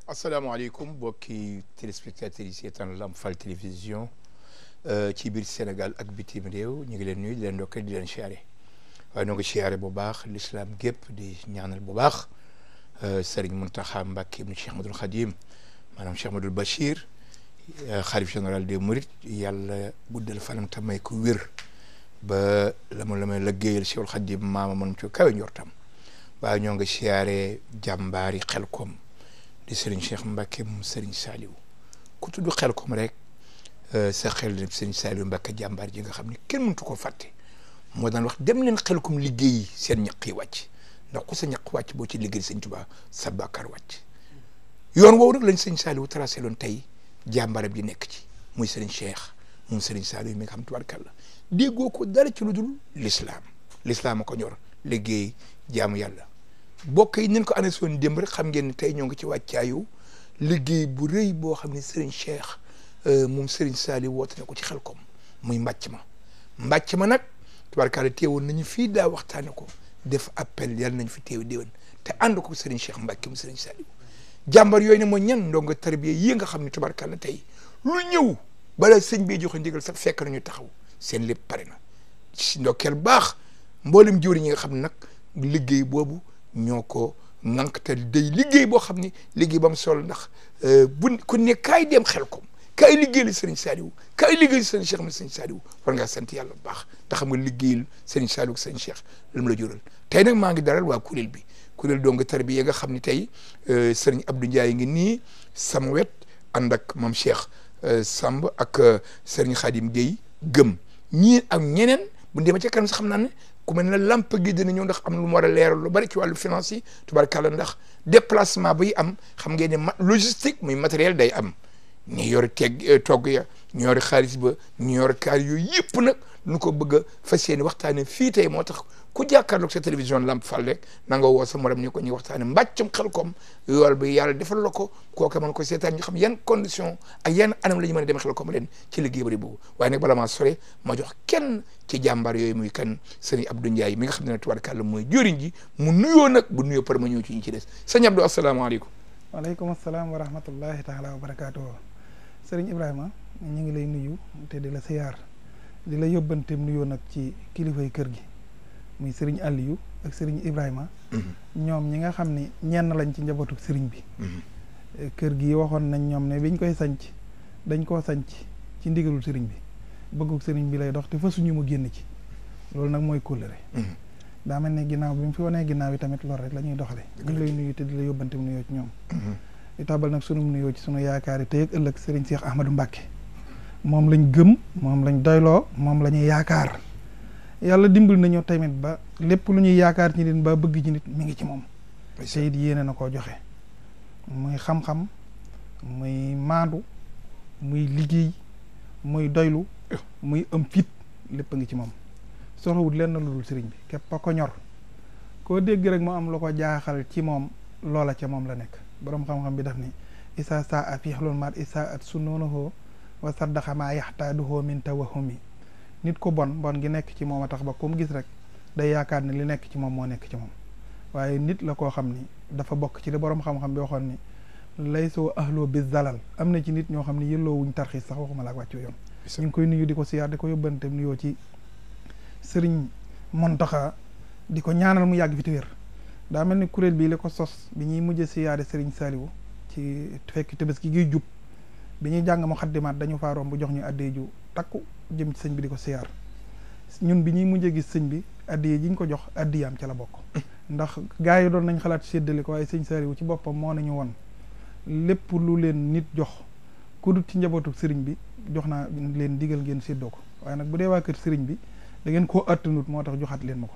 asalaamaaleykum mbokki téléspectateurs yi seetaan Lamp Fall télévision ci biir Sénégal ak bitim réew ñu ngi leen nuyu di leen ndokkee di leen siyaare waaye ñoo ngi siyaare bu baax l'islam gépp di ñaanal bu baax Serigne Mountakha Mbacké ibn Cheikh Ahmadoul Khadim maanaam Cheikh Ahmadoul Bachir xalif général des Mourides yàlla guddal fanam te may ko wér ba la may liggéeyal Cheikhul Khadim maama mën ci kawe njortam waaye ñoo ngi siyaare jàmbaari Khelcom di Serigne Cheikh Mbacke moom Serigne Saliou ku tudd Khelcom rek sa xel ne Serigne Saliou Mbacke jàmbaar ji nga xam ne kenn mëntu ko fàtte moo daan wax dem leen Khelcom liggéeyi seen ñaq yi wàcc ndax ku sa ñaq wàcc boo ci liggéey Serigne Touba sa bàkkaar wàcc yoon woowu nag lañ Serigne Saliou tracé loon tey jàmbaarab ji nekk ci muy Serigne Cheikh moom Serigne Saliou mi nga xam tubaarkàlla déggoo ko dara ci lu dul l'islam a ko ñor liggéey jaamu yàlla bokk yi nañ ko annoncé woon démb rek xam ngeen ne tey ñoo ngi ci wàccaayu liggéey bu rëy boo xam ne Serigne Cheikh moom Serigne Saliou woote na ko ci Khelcom muy mbàcc ma nag tubaarkàlla teewoon nañu fii daa waxtaane ko def appel yàlla nañ fi teew déwén te ànd ko Serigne Cheikh Mbacke mu Serigne Saliou jàmbar yooyu ne mooy ñan ndongo tarbiya yi nga xam ne tubaarkàlla tey lu ñëw bala sëñ bi joxe ndigal sax fekk nañu taxaw seen lépp pare na si ndokkeel baax mboolem jëwriñ ñi nga xam ne nag liggéey boobu ñoo ko ŋànk te day liggéey boo xam ne liggéey ba mu solo ndax bu ku ne kaay dem Khelcom kaay liggéeyal Serigne Saliou kaay liggéeyal Serigne Cheikh ma Serigne Saliou war ngaa sant yàlla bu baax te xam nga liggéeyal Serigne Saliou Serigne Cheikh lu mu la jural tey nag maa ngi dalal waa kuréel bi kuréel dong tarbiya nga xam ne tey Serigne Abdou Ndiaye ngi nii sama wet ànd ak moom Cheikh Samb ak Serigne Khadim Gueye gëm ñii ak ñeneen bu demee ca kanam sax xam naa ne ku mel ne lamp gi dina ñëw ndax am lu mu war a leeral lu bari ci wàllu finance yi tubaarkàlla ndax déplacement buy am xam ngeen ne logistique muy matériel day am ñu yor togg ya ñu yor xaalis ba ñu yor kaar yooyu yëpp nag nu ko bëgg a fas yéene waxtaane fii tey moo tax ku jàkkaarloog sa télévision Lamp Fall rek na nga woo sa morom ñu ko ñuy waxtaane mbàccum Khelcom yool bi yàlla defal la ko kooka mën ko seetaan ñu xam yan condition ak yan anam la ñu mën a dem Khelcom leen ci liggéey bari boobu waaye nag bala maa sore ma jox kenn ci jàmbaar yooyu muy kan sëñ Abdou Ndiaye mi nga xam ne tubaarkàlla mooy jëriñ ji mu nuyoo nag bu nuyoo par ma ñëw ci ñu ci des sëñ Abdou asalaamaaleykum. waaleykum asalaam wa rahmatullahi taala wa barakaatu. sëriñ Ibrahima ñu ngi lay nuyu te di la siyaar di la yóbbanteem nuyoo nag ci kilifay kër gi muy sëriñ Aliou ak sëriñ Ibrahima ñoom ñi nga xam ne ñenn lañ ci njabootu sëriñ bi kër gi waxoon nañ ñoom ne biñ koy sanc dañ koo sanc ci ndigalul sëriñ bi bëgguk sëriñ bi lay dox te fasuñu mu génn ci loolu nag mooy kóllëre daa mel ne ginnaaw bi mu fi wanee ginnaaw yi tamit loolu rek la ñuy doxale ñu ngi lay nuyu te di la yóbbanteem nuyoo ci ñoom di tabal nag sunu nuyoo ci sunu yaakaar yi tey ak ëllëg sëriñ Cheikh Ahmadou Mbacke moom lañ gëm moom lañ doyloo moom la ñuy yaakaar yàlla dimbal nañu tamit ba lépp lu ñuy yaakaar ci nit ba bëgg ci nit mi ngi ci moom te it yéene na koo joxe muy xam-xam muy maandu muy liggéey muy doylu muy am fit lépp a ngi ci moom soxlawut lenn lu dul sëriñ bi képp a ko ñor koo dégg rek mu am lu ko jaaxal ci moom loola ca moom la nekk boroom xam-xam bi daf ni isa saa a fiixloon maat isa at sunoonahoo wa saddaxa maa yaxtaaduhoo min tawahumi nit ko bon gi nekk ci moom a tax ba ku mu gis rek day yaakaar ne li nekk ci moom moo nekk ci moom waaye nit la koo xam ni dafa bokk ci li boroom xam-xam bi waxoon ni lay soo ahloo bi zalal am na ci nit ñoo xam ne yëlloo wuñ tarxiis sax waxuma la ak wàccu yoon ñu ngi koy nuyu di ko siyaar di ko yóbbante nuyoo ci sëriñ Mountakha di ko ñaanal mu yàgg fi te wér daa mel ni kuréel bii li ko sos bi ñuy mujj siyaare sëriñ Saliou ci fekk Tabaski gi jub bi ñuy jàng mu xaddimaat dañu faa romb bu jox ñu addee ju takku jëm ci sëñ bi di ko siyaar ñun bi ñuy mujjee gis sëñ bi addiyee ji ñu ko jox addiyaam ca la bokk ndax gars yi doon nañ xalaat séddale ko waaye sëñ Saliou ci boppam moo nañu woon lépp lu leen nit jox ku dut ci njabootu sëriñ bi jox naa leen digal ngeen séddoo ko waaye nag bu dee waa kër sëriñ bi da ngeen koo attanut moo tax joxaat leen ma ko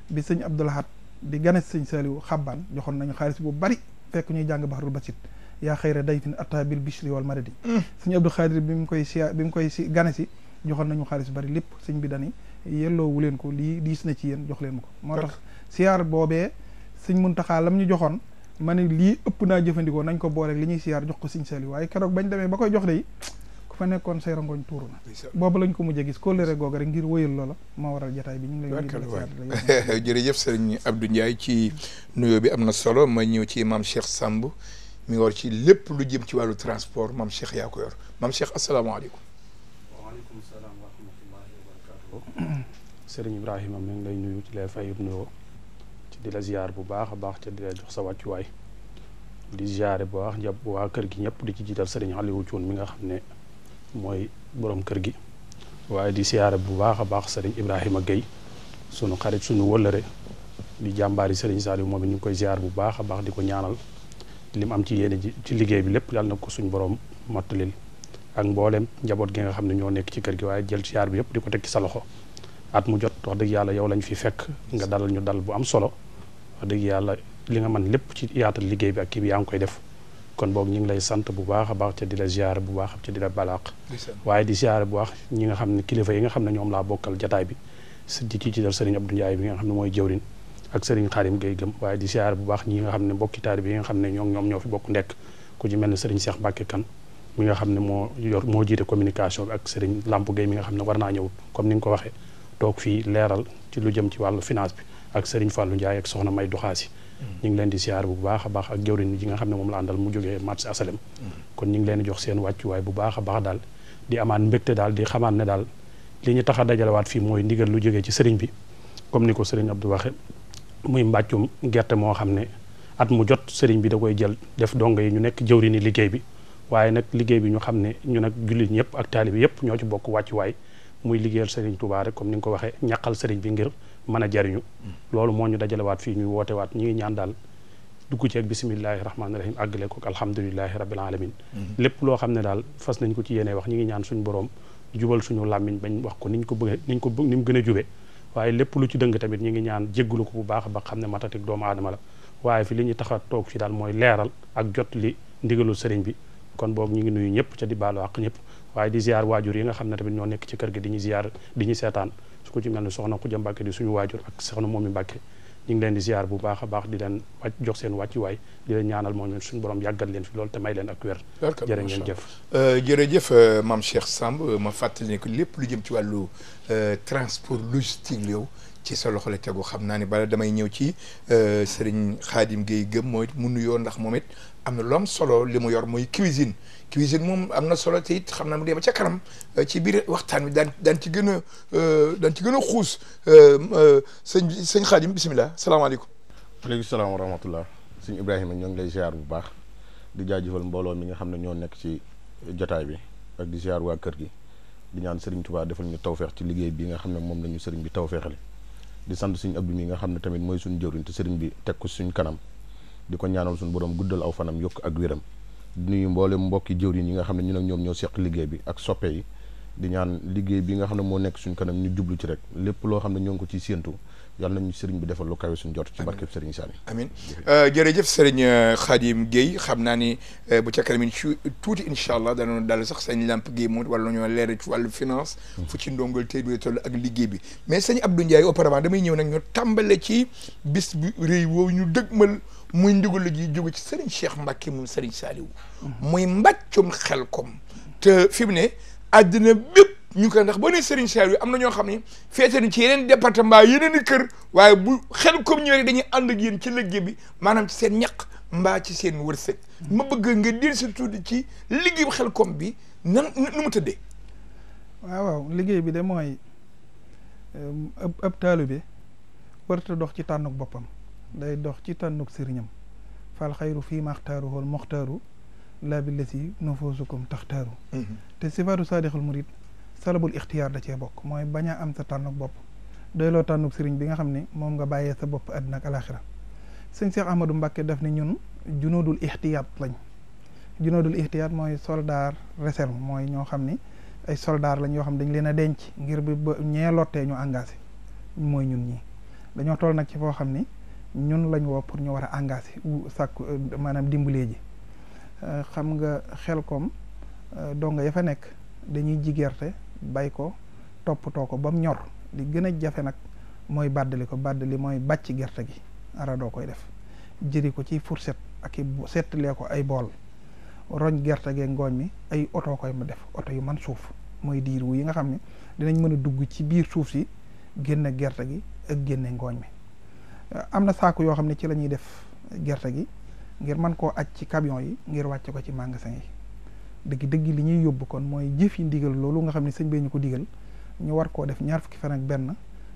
bi sëñ Abdou Lahad di ganes sëñ Saliou xabbaan joxoon nañu xaalis bu bari fekk ñuy jàng Bahrul Basit yaa xayra dayfin ataa bil bishri wal madadi sëñ Abdou Khadir bi mu koy gane si joxoon nañu xaalis bu bari lépp sëñ bi dani yelloowu leen ko lii diis na ci yéen jox leen ma ko moo tax siyaar boobee sëñ Muntaxa lam ñu joxoon ma ne lii ëpp naa jëfandikoo nañ ko booleeg li ñuy siyaar jox ko sëñ Saliou waaye keroog bañ demee ba koy jox de fa nekkoon say rongoñ tuuru na boobu lañ ko mujjee gis kóllëre googu rek ngir wëyal loola moo waral jataay bi ñu ngi lay jërëjëf sëriñ Abdou Ndiaye ci nuyoo bi am na solo ma ñëw ci maam Cheikh Samb mi ngi war ci lépp lu jëm ci wàllu transport maam Cheikh yaa ko yor maam Cheikh asalaamaaleykum. waaleykum salaam wa rahmatullahi wa barakatuh. Sëriñ Ibrahima mi ngi lay nuyu ci lay fayut nuyoo ci di la ziar bu baax a baax te di la jox sa wàccuwaay di ziare bu baax njab waa kër gi ñëpp di ci jiital sëriñ Aliou Thioune mi nga xam ne mooy borom kër gi waaye di ziare bu baax a baax sëriñ Ibrahima Guèye sunu xarit sunu wëllëre di jàmbaari sëriñ Saliou moom it ñu ngi koy ziar bu baax a baax di ko ñaanal li mu am ci yéene ji ci liggéey bi lépp yàlla na ko suñu borom mottalil ak mboolem njaboot gi nga xam ne ñoo nekk ci kër gi waaye jël ziar bi yëpp di ko teg ci sa loxo at mu jot wax dëgg yàlla yow lañ fi fekk nga dalal ñu dal bu am solo wax dëgg yàlla li nga mën lépp ci yaatal liggéey bi ak kii bi yaa ngi koy def kon boog ñu ngi lay sant bu baax a baax ca di la ziar bu baax ca di la balaax waaye di ziar bu baax ñi nga xam ne kilifa yi nga xam ne ñoom laa bokkal jataay bi di ci dal sëriñ Abdou Ndiaye bi nga xam ne mooy jëwrin ak sëriñ Xaadim Gueye gëm waaye di ziar bu baax ñi nga xam ne mbokki taalibe yi nga xam ne ñoom ñoo fi bokk nekk ku ci mel ne sëriñ Cheikh Mbacke kan mi nga xam ne moo jiite communication bi ak sëriñ Lamp Gueye mi nga xam ne war naa ñëw comme ni nga ko waxee toog fii leeral ci lu jëm ci wàllu finance bi ak sëriñ Fallou Ndiaye ak soxna May Doxaasi ñu ngi leen di ziar bu baax a baax ak jëwrin ji nga xam ne moom la àndal mu jógee marché asalem kon ñu ngi leen di jox seen wàccuwaay bu baax a baax daal di amaan mbégte daal di xamaat ne daal li ñu tax a dajalewaat fii mooy ndigal lu jógee ci sëriñ bi comme ni ko sëriñ Abdou waxe muy mbàccum gerte moo xam ne at mu jot sëriñ bi da koy jël def donga yi ñu nekk jëwrini liggéey bi waaye nag liggéey bi ñu xam ne ñu nag jullit ñëpp ak taalibe yëpp ñoo ci bokk wàccuwaay muy liggéeyal sëriñ Touba rek comme ni nga ko waxee ñaqal sëriñ bi ngir mën a jariñu loolu moo ñu dajalewaat fii ñuy woote waat ñi ngi ñaan daal dugg ci ak bisimillahi rahmaani rahim àggale ko ak alhamdulilahi rabbil alamin lépp loo xam ne daal fas nañ ko ci yéene wax ñi ngi ñaan suñu borom jubal suñu làmmiñ bañ wax ko niñ ko bëgge ni mu gën a jube waaye lépp lu ci dëng tamit ñi ngi ñaan jéggalu ko bu baax ba xam ne matatik doomu aadama la waaye fi li ñu tax a toog fi daal mooy leeral ak jot li ndigalul sëriñ bi kon boobu ñu ngi nuyu ñëpp ca di baalu àq ñëpp waaye di ziar waajur yi nga xam ne tamit ñoo nekk ci kër gi di ñu ziar di ñu seetaan su ko ci mel ne soxna Xuja Mbàkke di suñu waajur ak soxna Moomi Mbàkke ñu ngi leen di ziar bu baax a baax di leen jox seen wàccuwaay di leen ñaanal moom suñu borom yàggal leen fi loolu te may leen ak wér jërë ngeen jëf jërëjëf maam Cheikh Samb ma fàttali ne que lépp lu jëm ci wàllu transport logistique yow ci sa loxo la tegu xam naa ne bala damay ñëw ci Serigne Khadim Gueye gëm mooy mu nuyoo ndax moom it am na lu am solo li mu yor mooy cuisine moom am na solo te it xam naa mu dee ba ca kanam ci biir waxtaan bi daan ci gën a xuus sëñ Khadim bisimilah salaamaaleykum. waaleykum salaam wa rahmatullah sëñ Ibrahima ñoo ngi lay ziar bu baax di jaajëfal mbooloo mi nga xam ne ñoo nekk ci jotaay bi ak di ziar waa kër gi di ñaan Serigne Touba defal ñu tawfeex ci liggéey bi nga xam ne moom la ñu Serigne bi tawfeexale di sant suñu Abdou mi nga xam ne tamit mooy suñu jëwriñ te Serigne bi teg ko suñ kanam di ko ñaanal suñu borom guddal aw fanam yokk ak wéram di nuyu mboolem mbokki jëwriñ yi nga xam ne ñun ak ñoom ñoo seq liggéey bi ak soppe yi di ñaan liggéey bi nga xam ne moo nekk suñ kanam ñu jublu ci rek lépp loo xam ne ñoo ngi ko ciy séentu yàlla nañu sëriñ bi defal lu kawe suñ jot ci barkeb sëriñ Saliou amiin jërëjëf sëriñ Khadim Gueye xam naa ni bu ca kanam ci tuuti incha allah danoon dal sax sëñ Lamp Gueye moom wala ñoo leeral ci wàllu finance fu ci ndongal tey bi toll ak liggéey bi mais sëñ Abdou Ndiaye auparavant damay ñëw nag ñu tàmbale ci bis bi réy woowu ñu dëgmal muy ndigal la ji jóge ci sëriñ Cheikh Mbacke moom sëriñ Saliou muy mbàccum Khelcom te fi mu ne àddina bépp ñu ko ndax boo nee Serigne Saliou am na ñoo xam ne féete nañ ci yeneen département yeneen i kër waaye bu Khelcom ñëwee dañuy ànd ak yéen ci liggéey bi maanaam ci seen ñaq mbaa ci seen wërsëg ma bëgg nga dir si tuuti ci liggéey bu Khelcom bi nu mu tëddee. waaw liggéey bi de mooy ab taalibe warta dox ci tànnuk boppam day dox ci tànnuk sëriñam fal xayru fii maxtaaru xool moxtaaru laa bi lesi nufusukum taxtaaru te sifaatu saadixul murid salabul ixtiyaar da cee bokk mooy bañ a am sa tànnuk bopp doyloo tànnuk sëriñ bi nga xam ne moom nga bàyyee sa bopp àddina ak alaxira sëñ Cheikh Ahmadou Mbacke daf ne ñun junoodul ixtiyaat lañ junoodul ixtiyaat mooy soldaar réserve mooy ñoo xam ni ay soldaar lañ yoo xam dañ leen a denc ngir bi ba ñee lottee ñu engagé mooy ñun ñi dañoo toll nag ci foo xam ni ñun lañ woo pour ñu war a engagé sàkku maanaam dimbalee ji xam nga Khelcom donga ya fa nekk dañuy ji gerte bay ko toppatoo ko ba mu ñor li gën a jafe nag mooy bàddali ko bàddali mooy bàcc gerte gi ara doo koy def jëri ko ci fourchette ak i settalee ko ay bool roñ gerte gee ngooñ mi ay oto koy ma def oto yu man suuf mooy diir wu yi nga xam ne dinañ mën a dugg ci biir suuf si génne gerte gi ak génne ngooñ mi am na saako yoo xam ne ci la ñuy def gerte gi ngir mën koo aj ci camion yi ngir wàcce ko ci magasin yi dëgg li ñuy yóbbu kon mooy jëf yi ndigal loolu nga xam ne sëñ bee ñu ko digal ñu war koo def 20 fan ak benn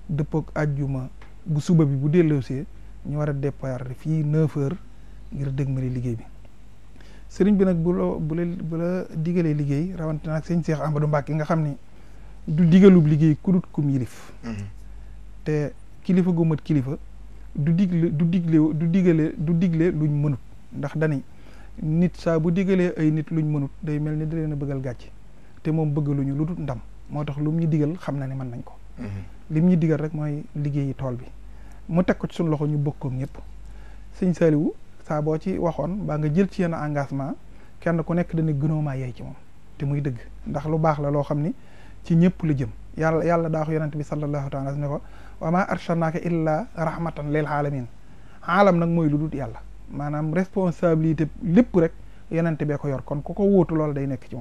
dëppook àjjuma bu suba bi bu delloosee ñu war a départ fii 9h ngir dëgmali liggéey bi sëriñ bi nag bu la digalee liggéey rawante nag sëñ Cheikh Amadou Mbacke nga xam ni du digalub liggéey ku dut kum yilif te kilifa gu mat kilifa du digle luñ mënut ndax dani nit saa bu digalee ay nit luñ mënut day mel ni da leen a bëggal gàcce te moom bëggaluñu lu dul ndam moo tax lu mu ñu digal xam na ne mën nañ ko lim ñu digal rek mooy liggéeyi tool bi mu teg ko ci suñu loxo ñu bokk ak ñëpp sëñ Saliou saa boo ci waxoon baa nga jël ci yenn engagement kenn ku nekk dañu gënoo maa yey ci moom te muy dëgg ndax lu baax la loo xam ni ci ñëpp la jëm yàlla daa wax yonent bi sallallahu taala ne ko wa ma arsalnaaka illa rahmatan lil alamin aalam nag mooy lu dul yàlla maanaam responsabilité lépp rek yonent bee ko yor kon ku ko wuutu loolu day nekk ci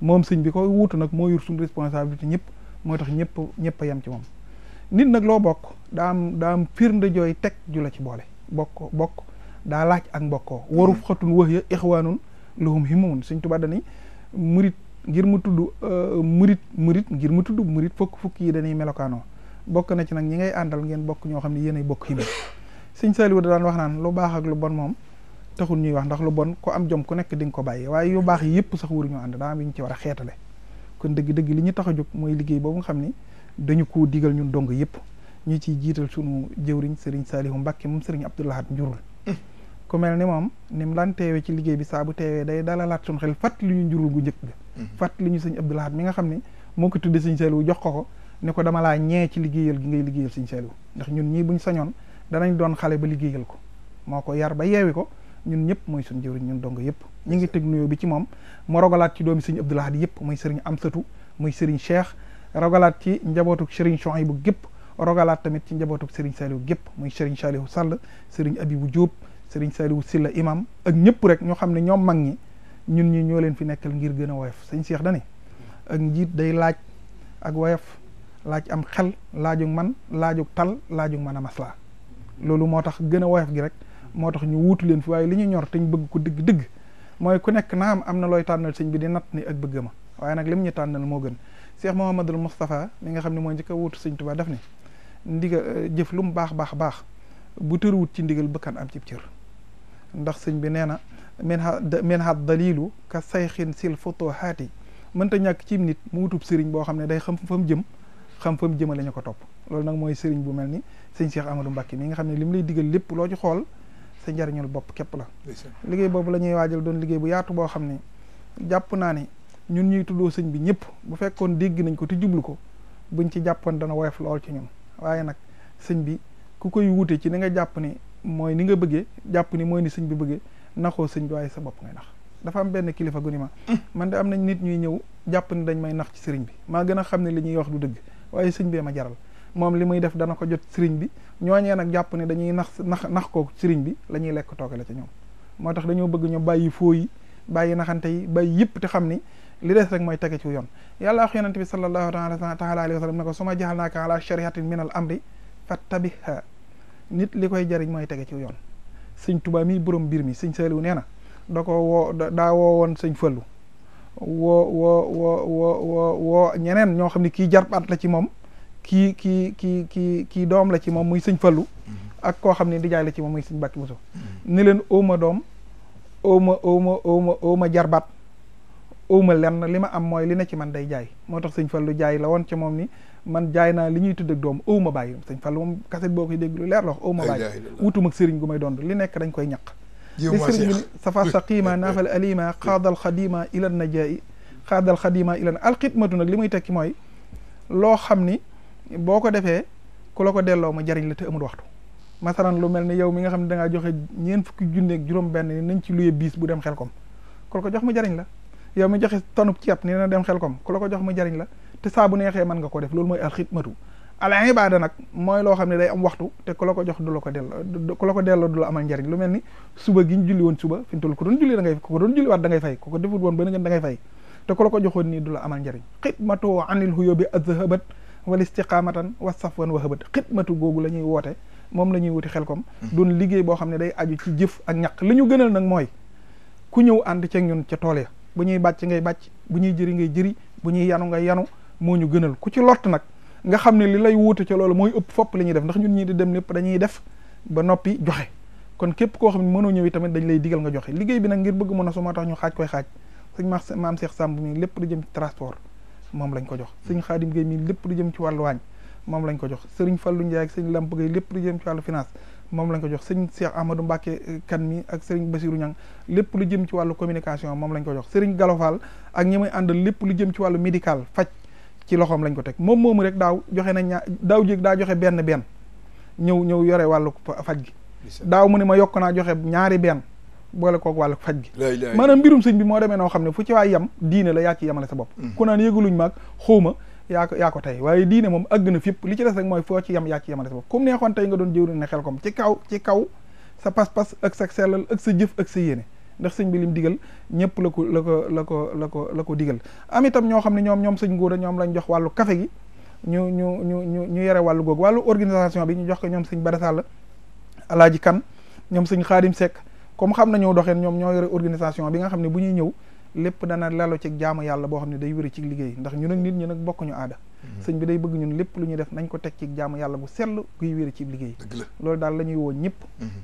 moom sëñ bi ko wuutu nag moo yor suñu responsabilité ñëpp moo tax ñëpp a yem ci moom nit nag loo bokk daa am firnde jooy teg ju la ci boole bokk daa laaj ak mbokkoo waruf xatun wax ya ixwaanun lahum himamun Sëñ Tuubaa dani murit ngir mu tudd murit fukk yi dañuy melokaanoo bokk na ci nag ñi ngay àndal ngeen bokk ñoo xam ne yéenay bokk hima Sëñ Saliou da daan wax naan lu baax ak lu bon moom taxul ñuy wax ndax lu bon ko am jom ku nekk di nga ko bàyyi waaye yu baax yi yëpp sax waruñoo ànd daa am yu ñu ci war a xeetale kon dëgg li ñu tax a jóg mooy liggéey boobu nga xam ni dañu ko digal ñun dong yëpp ñu ciy jiital sunu jëwriñ Serigne Saliou Mbacke moom Serigne Abdou Lahad njurul ku mel ni moom ni mu daan teewee ci liggéey bi saa bu teewee day dalalaat suñu xel fàttali ñu njurul gu njëkk ga fàttali ñu sëñ Abdou Lahad mi nga xam ne moo ko tudde sëñ Saliou jox ko ne ko dama laa ñee ci liggéeyal gi ngay liggéeyal sëñ Saliou ndax ñun ñii buñ sañoon danañ doon xale ba liggéeyal ko moo ko yar ba yeewi ko ñun ñëpp mooy suñu jëwriñ ñun dong yëpp ñu ngi teg nuyoo bi ci moom mu rogalaat ci doomi sëñ Abdou Lahad yëpp muy Serigne Amsatou muy Serigne Cheikh rogalaat ci njabootuk Serigne Chouaïbou gépp rogalaat tamit ci njabootuk Serigne Saliou gépp muy Serigne Saliou Sall Serigne Abibou Diop Serigne Saliou Silla imam ak ñëpp rek ñoo xam ne ñoom mag ñi ñun ñi ñoo leen fi nekkal ngir gën a woyof sëñ Cheikh dani ak njiit day laaj ak woyof laaj am xel laajug man laajug tal laajug mën a maslaa loolu moo tax gën a woyof gi rek moo tax ñu wuutu leen fi waaye li ñu ñor te ñu bëgg ko dëgg mooy ku nekk naam am na looy tànnal sëñ bi di natt ni ak bëgg ma waaye nag lim ñu tànnal moo gën Cheikh Mouhamadul Moustapha mi nga xam ne mooy njëkk a wuutu sëñ Tuubaa def ne ndigal jëf lu mu baax bu tërwut ci ndigal bëkkan am ci cër ndax sëñ bi nee na min ha dalilu ka sayxin sil futuhaati mënta ñàkk ci nit mu wutub sëriñ boo xam ne day xam fa mu jëmale ñu ko topp loolu nag mooy sëriñ bu mel ni sëñ Cheikh Amadou Mbacke mi nga xam ne li mu lay digal lépp loo ci xool sa njariñul bopp képp la liggéey boobu la ñuy waajal doon liggéey bu yaatu boo xam ne jàpp naa ne ñun ñuy tuddoo sëñ bi ñëpp bu fekkoon dégg nañ ko te jublu ko buñ ci jàppoon dana woyof lool ci ñun waaye nag sëñ bi ku koy wute ci ni nga jàpp ni mooy ni nga bëggee jàpp ni mooy ni sëñ bi bëggee naxoo sëñ bi waaye sa bopp ngay nax dafa am benn kilifa gu ni ma man de am nañ nit ñuy ñëw jàpp ni dañ may nax ci sëriñ bi maa gën a xam ne li ñuy wax du dëgg waaye sëñ bee ma jaral moom li muy def dana ko jot sëriñ bi ñooñee nag jàpp ne dañuy nax kooku sëriñ bi la ñuy lekk tooke la ca ñoom moo tax dañoo bëgg ñu bàyyi foo yi bàyyi naxante yi bàyyi yëpp te xam ni li des rek mooy tege ci yoon yàlla wax yonent bi sallallahu taala alayhi wa sallam ne ko suma jaxalnaaka ala shariatin min al amri fattabiha nit li koy jariñ mooy tege ci yoon sëñ Tuubaa mi borom mbir mi sëñ Saliou nee na daa woo woon sëñ Fallu woo ñeneen ñoo xam ne kii jarbaat la ci moom kii doom la ci moom muy sëñ Fallu ak koo xam ne di jaay la ci moom muy sëñ Mbàkke Buso ni leen ooma doom ooma jarbaat ooma lenn li ma am mooy li ne ci man day jaay moo tax sëñ Fallu jaay la woon ci moom ni man jaay naa li ñuy tudd ak doom ooma bàyyi sëñ Fallu moom kaset boo koy dégg lu leer la wax ooma bàyyi wutuma ak sëriñ gu may doon li nekk dañ koy ñaq li sëriñ bi safa saqima naafal alima xaadal xadima ilan najaayi xaadal xadima ilan alxidmatu nag li muy tekki mooy loo xam ni boo ko defee ku la ko delloo ma jariñ la te amul waxtu masalan lu mel ni yow mi nga xam ne da ngaa joxe ñeent fukki junne ak juróom benn ni nañ ci luye bis bu dem Khelcom ku la ko jox ma jariñ la yow mi joxe tonub ceeb ni na dem Khelcom ku la ko jox ma jariñ la te saa bu neexee mën nga ko def loolu mooy alxidmatu al ibaada nag mooy loo xam ne day am waxtu te ku la ko jox du la ko delloo ku la ko delloo du la amal njariñ lu mel ni suba gi ñu julli woon suba fi mu toll ku doon julli da ngay ku ko doon julli waat da ngay fay ku ko defut woon ba ngeen da ngay fay te ku la ko joxoon nii du la amal njariñ xidmatu anil huyobi azhabat wal istiqamatan wa safwan wa habat xidmatu googu la ñuy woote moom la ñuy wuti Khelcom doon liggéey boo xam ne day aju ci jëf ak ñaq li ñu gënal nag mooy ku ñëw ànd ceeg ñun ca tool ya bu ñuy bàcc ngay bàcc bu ñuy jëri ngay jëri bu ñuy yanu ngay yanu moo ñu gënal ku ci lott nag nga xam ne li lay wuute ca loolu mooy ëpp fopp li ñuy def ndax ñun ñii di dem lépp dañuy def ba noppi joxe kon képp koo xam ne mënoo ñëw tamit dañ lay digal nga joxe liggéey bi nag ngir bëgg mën a su moo tax ñu xaaj koy xaaj sëñ maam Cheikh Samb mi lépp lu jëm ci transport moom lañ ko jox sëñ Xaadim Gueye mi lépp lu jëm ci wàllu waañ moom lañ ko jox sëriñ Fallou Ndiaye ak sëñ Lamp Gueye lépp lu jëm ci wàllu finance moom lañ ko jox sëñ Cheikh Ahmadou Mbacke kan mi ak sëriñ Bassirou Niang lépp lu jëm ci wàllu communication moom lañ ko jox sëriñ Galofal ak ñi muy àndal lépp lu jëm ci wàllu médical faj ci loxoom lañ ko teg moom moomu rek daaw joxe na daaw jéeg daa joxe benn ñëw yore wàllu faj gi daaw mu ne ma yokk naa joxe ñaari benn boole kook wàllu faj gi maanaam mbirum sëñ bi moo demee noo xam ne fu ci waay yem diine la yaa ci yemale sa bopp ku naan yëgaluñ maag xawma yaa ko tey waaye diine moom àgg na fépp li ci des rek mooy foo ci yem yaa ci yemale sa bopp comme neexoon tey nga doon jëwriñ ne Khelcom ci kaw sa pas-pas ak sa sellal ak sa jëf ak sa yéene ndax sëñ bi lim digal ñëpp la ko digal am itam ñoo xam ne ñoom sëñ Ngóora ñoom lañ jox wàllu café gi ñu yore wàllu googu wàllu organisation bi ñu jox ko ñoom sëñ Bada Sall Alaaji Kan ñoom sëñ Xaadim Seck comme xam nañoo doxeen ñoom ñoo yore organisation bi nga xam ne bu ñuy ñëw lépp dana lalo ci jaamu yàlla boo xam ne day wéri ci liggéey ndax ñun ak nit ñi nag bokkuñu aada sëñ bi day bëgg ñun lépp lu ñuy def nañ ko teg ci jaamu yàlla bu sell guy wéri ci liggéey loolu daal la ñuy woo ñëpp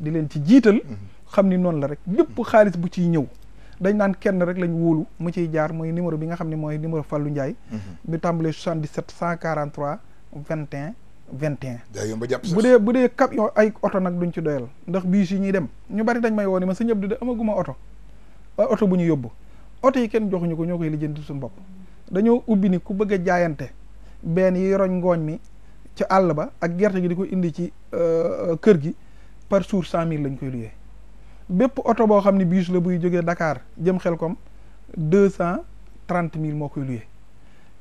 di leen ci jiital xam ni noonu la rek bépp xaalis bu ciy ñëw dañ naan kenn rek lañ wóolu mu ciy jaar mooy numéro bi nga xam ne mooy numéro Fallou Ndiaye bi tàmbalee 77 143 21 21 bu dee camion ay oto nag duñ ci doyal ndax bii si ñuy dem ñu bari dañ may woo ni ma sëñ Abdou de amaguma oto bu ñu yóbbu oto yi kenn joxuñu ko ñoo koy lijjanti suñu bopp dañoo ubbi ni ku bëgg a jaayante benn yi roñ ngooñ mi ci àll ba ak gerte gi di ko indi ci kër gi par jour 100 000 lañ koy luyee bépp oto boo xam ne bus la buy jógee Dakar jëm Khelcom 230 000 moo koy luyee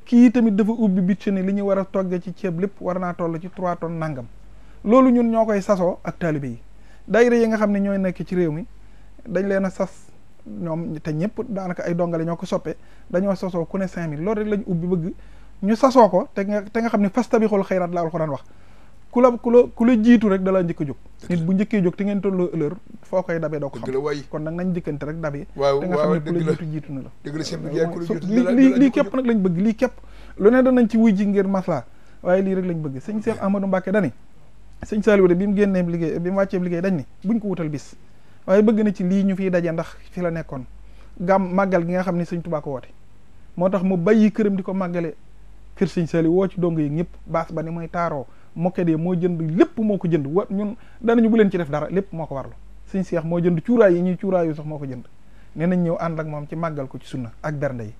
kii tamit dafa ubbi bit ne li ñu war a togge ci ceeb lépp war naa toll ci 3 tonnes nangam loolu ñun ñoo koy sasoo ak taalibe yi daayira yi nga xam ne ñooy nekk ci réew mi dañ leen a sas ñoom te ñëpp daanaka ay dongale ñoo ko soppe dañoo sasoo ku ne 5000 loolu rek lañ ubbi bëgg ñu sasoo ko te nga xam ne fastabiqul xayraat la alxuraan wax ku la jiitu rek dala njëkk a jóg nit bu njëkkee jóg te ngeen tolloo heure foo koy dabee doo ko xam kon nag nañ njëkkante rek dabee te nga xam ne ku la jiitu na la lii képp nag lañ bëgg lii képp lu ne danañ ci wuy ji ngir masla waaye lii rek lañ bëgg sëñ Cheikh Ahmadou Mbacke dani sëñ Saliou de bi mu génnee liggéey bi mu wàccee liggéey dañ ni buñ ko wutal bis waaye bëgg na ci lii ñu fiy daje ndax fi la nekkoon màggal gi nga xam ne sëñ Tuubaa ko woote moo tax mu bàyyi këram di ko màggale kër sëñ Saliou woo ci dong yi ñëpp baas ba ni mooy taaroo mokke de moo jënd lépp moo ko jënd ñun danañu bu leen ci def dara lépp moo ko warlu sëñ Seex moo jënd cuuraay yi ñuy cuuraayu sax moo ko jënd nee nañ ñëw ànd ak moom ci màggal ko ci sunna ak bernde yi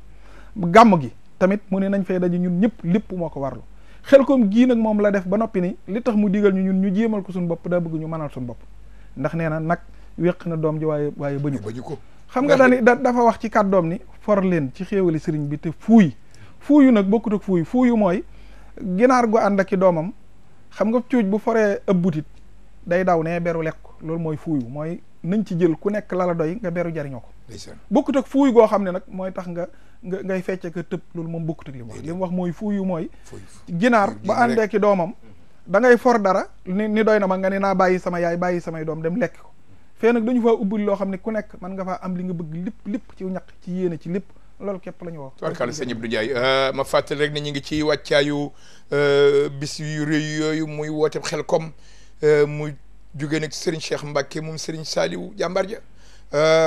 gàmm gi tamit mu ne nañ fay daje ñun ñëpp lépp moo ko warlu Khelcom gii nag moom la def ba noppi ni li tax mu digal ñu ñun ñu jéemal ko suñu bopp daa bëgg ñu mënal suñu bopp ndax nee na nag wéq na doom ji waaye bañu ko xam nga daani dafa wax ci kàddoom ni for leen ci xéewali sëriñ bi te fuuyu nag bokkut ak fuuyu mooy ginaar gu ànd ak i doomam xam nga cuuj bu foree ëb butit day daw ne beru lekk ko loolu mooy fuuyu mooy nañ ci jël ku nekk lala doy nga beru jariñoo ko bokkut ak fuuyu goo xam ne nag mooy tax ngay fecce ka tëb loolu moom bokkut ak li mu wax mooy fuuyu mooy ginaar ba àndee ki doomam da ngay for dara ni doy na ma nga ne naa bàyyi sama yaay bàyyi samay doom dem lekk ko fee nag dañu faa ubbil loo xam ne ku nekk mën nga faa am li nga bëgg lépp ci ñaq ci yéene ci lépp loolu képp la ñu wax tubarkalla sëñ Abdou Ndiaye ma fàttali rek ne ñu ngi ci wàccaayu bis yu rëy yooyu muy woote Khelcom muy jóge nag Serigne Cheikh Mbacke moom Serigne Saliou jàmbar ja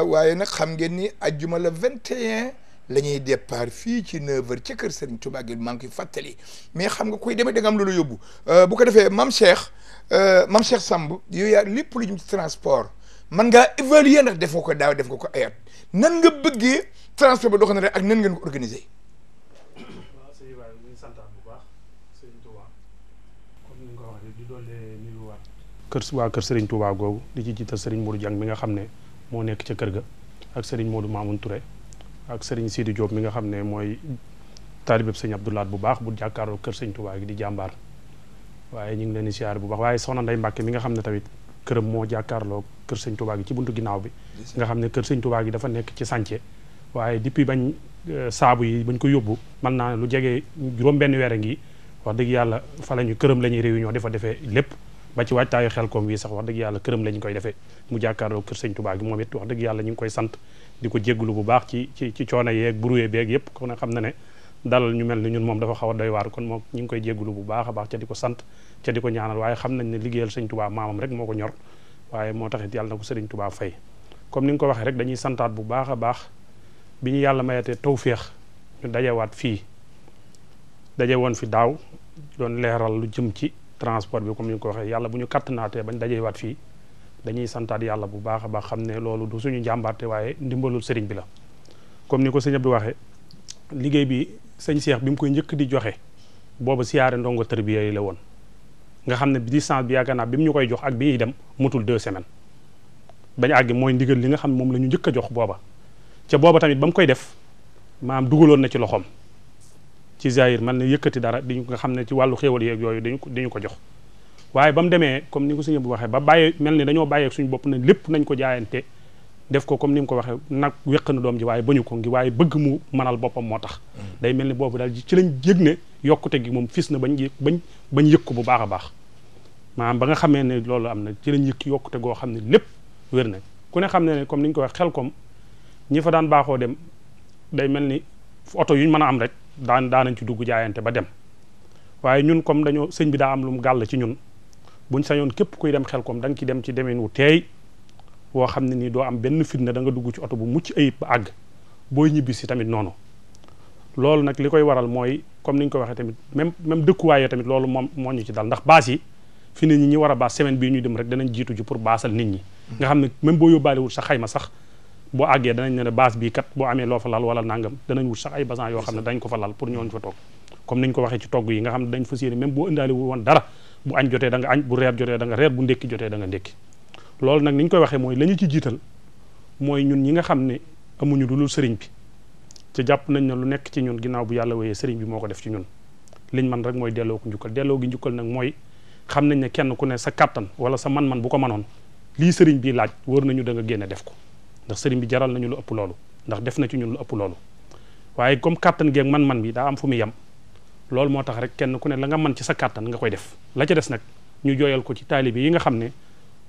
waaye nag xam ngeen ni ajjuma la 21 la ñuy départ fii ci 9h ca kër Serigne Touba gi maa ngi koy fàttali mais xam nga koy demee da nga am loolu yóbbu bu ko defee Mame Cheikh Samb yow yaa lépp lu jëm ci transport man ngaa évaluer ndax def nga ko daaw def nga ko ayat nan nga bëggee transport ba dox na rek ak nan ngeen ko organiser. waaw sëñ Ibrahima ñu ngi santaat bu baax Serigne Touba comme ni nga ko waxee di doole nuyuwaat waa kër Serigne Touba googu di ci jiital Serigne Modou Diang mi nga xam ne moo nekk ca kër ga ak Serigne Modou Mamoun Touré ak Serigne Sidi Diop mi nga xam ne mooy taalibeb sëñ Abdoulaat bu baax bu jàkkaarloo kër Serigne Touba gi di jàmbaar waaye ñu ngi leen di siyaare bu baax waaye soxna Ndeye Mbacke mi nga xam ne tamit këram moo jàkkaarloo kër sëñ Touba gi ci buntu ginnaaw bi nga xam ne kër sëñ Touba gi dafa nekk ci sànce waaye depuis bañ saabu yi bañ ko yóbbu mën naa ne lu jege juróom-benn weer a ngi wax dëgg yàlla fa la ñu këram la ñuy réunion dafa defee lépp ba ci waajtaayu Khelcom wi sax wax dëgg yàlla këram la ñu koy defee mu jàkkaarloo kër sëñ Touba gi moom it wax dëgg yàlla ñu ngi koy sant di ko jégglu bu baax ci coono yeeg brouillé beeg yëpp kon xam na ne dalal ñu mel ni ñun moom dafa xaw a doy waar kon moom ñu ngi koy jégglu bu baax a baax ca di ko sant ca di ko ñaanal waaye xam nañ ne liggéeyal sëñ Touba maamam rek moo ko ñor waaye moo taxit yàlla na ko sëriñ Touba fay comme ni nga ko waxee rek dañuy santaat bu baax a baax bi ñu yàlla mayatee tawféex ñu dajewaat fii daje woon fi daaw doon leeral lu jëm ci transport bi comme ni nga ko waxee yàlla bu ñu kattanaatee bañ dajewaat fii dañuy santaat yàlla bu baax a baax xam ne loolu du suñu njàmbaarte waaye ndimbalul sëriñ bi la comme ni ko sëñ Abdou waxee liggéey bi sëñ Cheikh bi mu koy njëkk di joxe boobu siyaare ndongo tërbiya yi la woon nga xam ne distance bi yaakaar naa bi mu ñu koy jox ak bi ñuy dem mutul 2 semaines bañ àgg mooy ndigal li nga xam ne moom la ñu njëkk a jox booba ca booba tamit ba mu koy def maanaam dugaloon na ci loxoom ci zahir man ne yëkkati dara di nga xam ne ci wàllu xéewal yeeg yooyu dañu ko jox waaye ba mu demee comme ni ko sëñ bu waxee ba bàyyee mel ni dañoo bàyyeeg suñu bopp ne lépp nañ ko jaayante def ko comme ni mu ko waxee nag wéq na doom ji waaye bañu ko ngi waaye bëgg mu mënal boppam moo tax day mel ni boobu daal ci lañ yëg ne yokkute gi moom fis na bañ yëg ko bu baax a baax maanaam ba nga xamee ne loolu am na ci lañ yëg yokkute goo xam ne lépp wér na ku ne xam ne comme ni ñu ko wax Khelcom ñi fa daan baaxoo dem day mel ni oto yuñ mën a am rek daanañ ci dugg jaayante ba dem waaye ñun comme dañoo sëñ bi daa am lu mu gàll ci ñun buñ sañoon képp kuy dem Khelcom da nga ci dem ci demin wu teey woo xam ne nii doo am benn fitna da nga dugg ci oto bu mucc ayib ba àgg booy ñibbi si tamit noonu loolu nag li koy waral mooy comme ni ñu ko waxee tamit même dëkkuwaay tamit loolu moom moo ñu ci dal ndax baas yi fi nit ñi war a baas semaine bii ñuy dem rek danañ jiitu ji pour baasal nit ñi nga xam ne même boo yóbbaale wut sa xayma sax boo àggee danañ ne baas bii kat boo amee loo fa lal wala nangam danañ wut sax ay basan yoo xam ne dañ ko fa lal pour ñooñu fa toog comme niñ ko waxee ci togg yi nga xam ne dañ fas yéene même boo indaale wu woon dara bu añ jotee da nga añ bu reer jotee da nga reer bu ndékki jotee da nga ndékki loolu nag ni ñu koy waxee mooy la ñu ci jiital mooy ñun ñi nga xam ne amuñu lu dul sëriñ bi te jàpp nañ ne lu nekk ci ñun ginnaaw bu yàlla wéyee sëriñ bi moo ko def ci ñun liñ man rek mooy delloo ko njukkal delloo gi njukkal nag mooy xam nañ ne kenn ku ne sa kattan wala sa man-man bu ko mënoon lii sëriñ bi laaj wër nañu da nga génne def ko ndax sëriñ bi jaral nañu lu ëpp loolu ndax def na ci ñun lu ëpp loolu waaye comme kattan geeg man-man bi daa am fu mu yem loolu moo tax rek kenn ku ne la nga mën ci sa kattan nga koy def la ca des nag ñu jooyal ko ci taalibe yi nga xam ne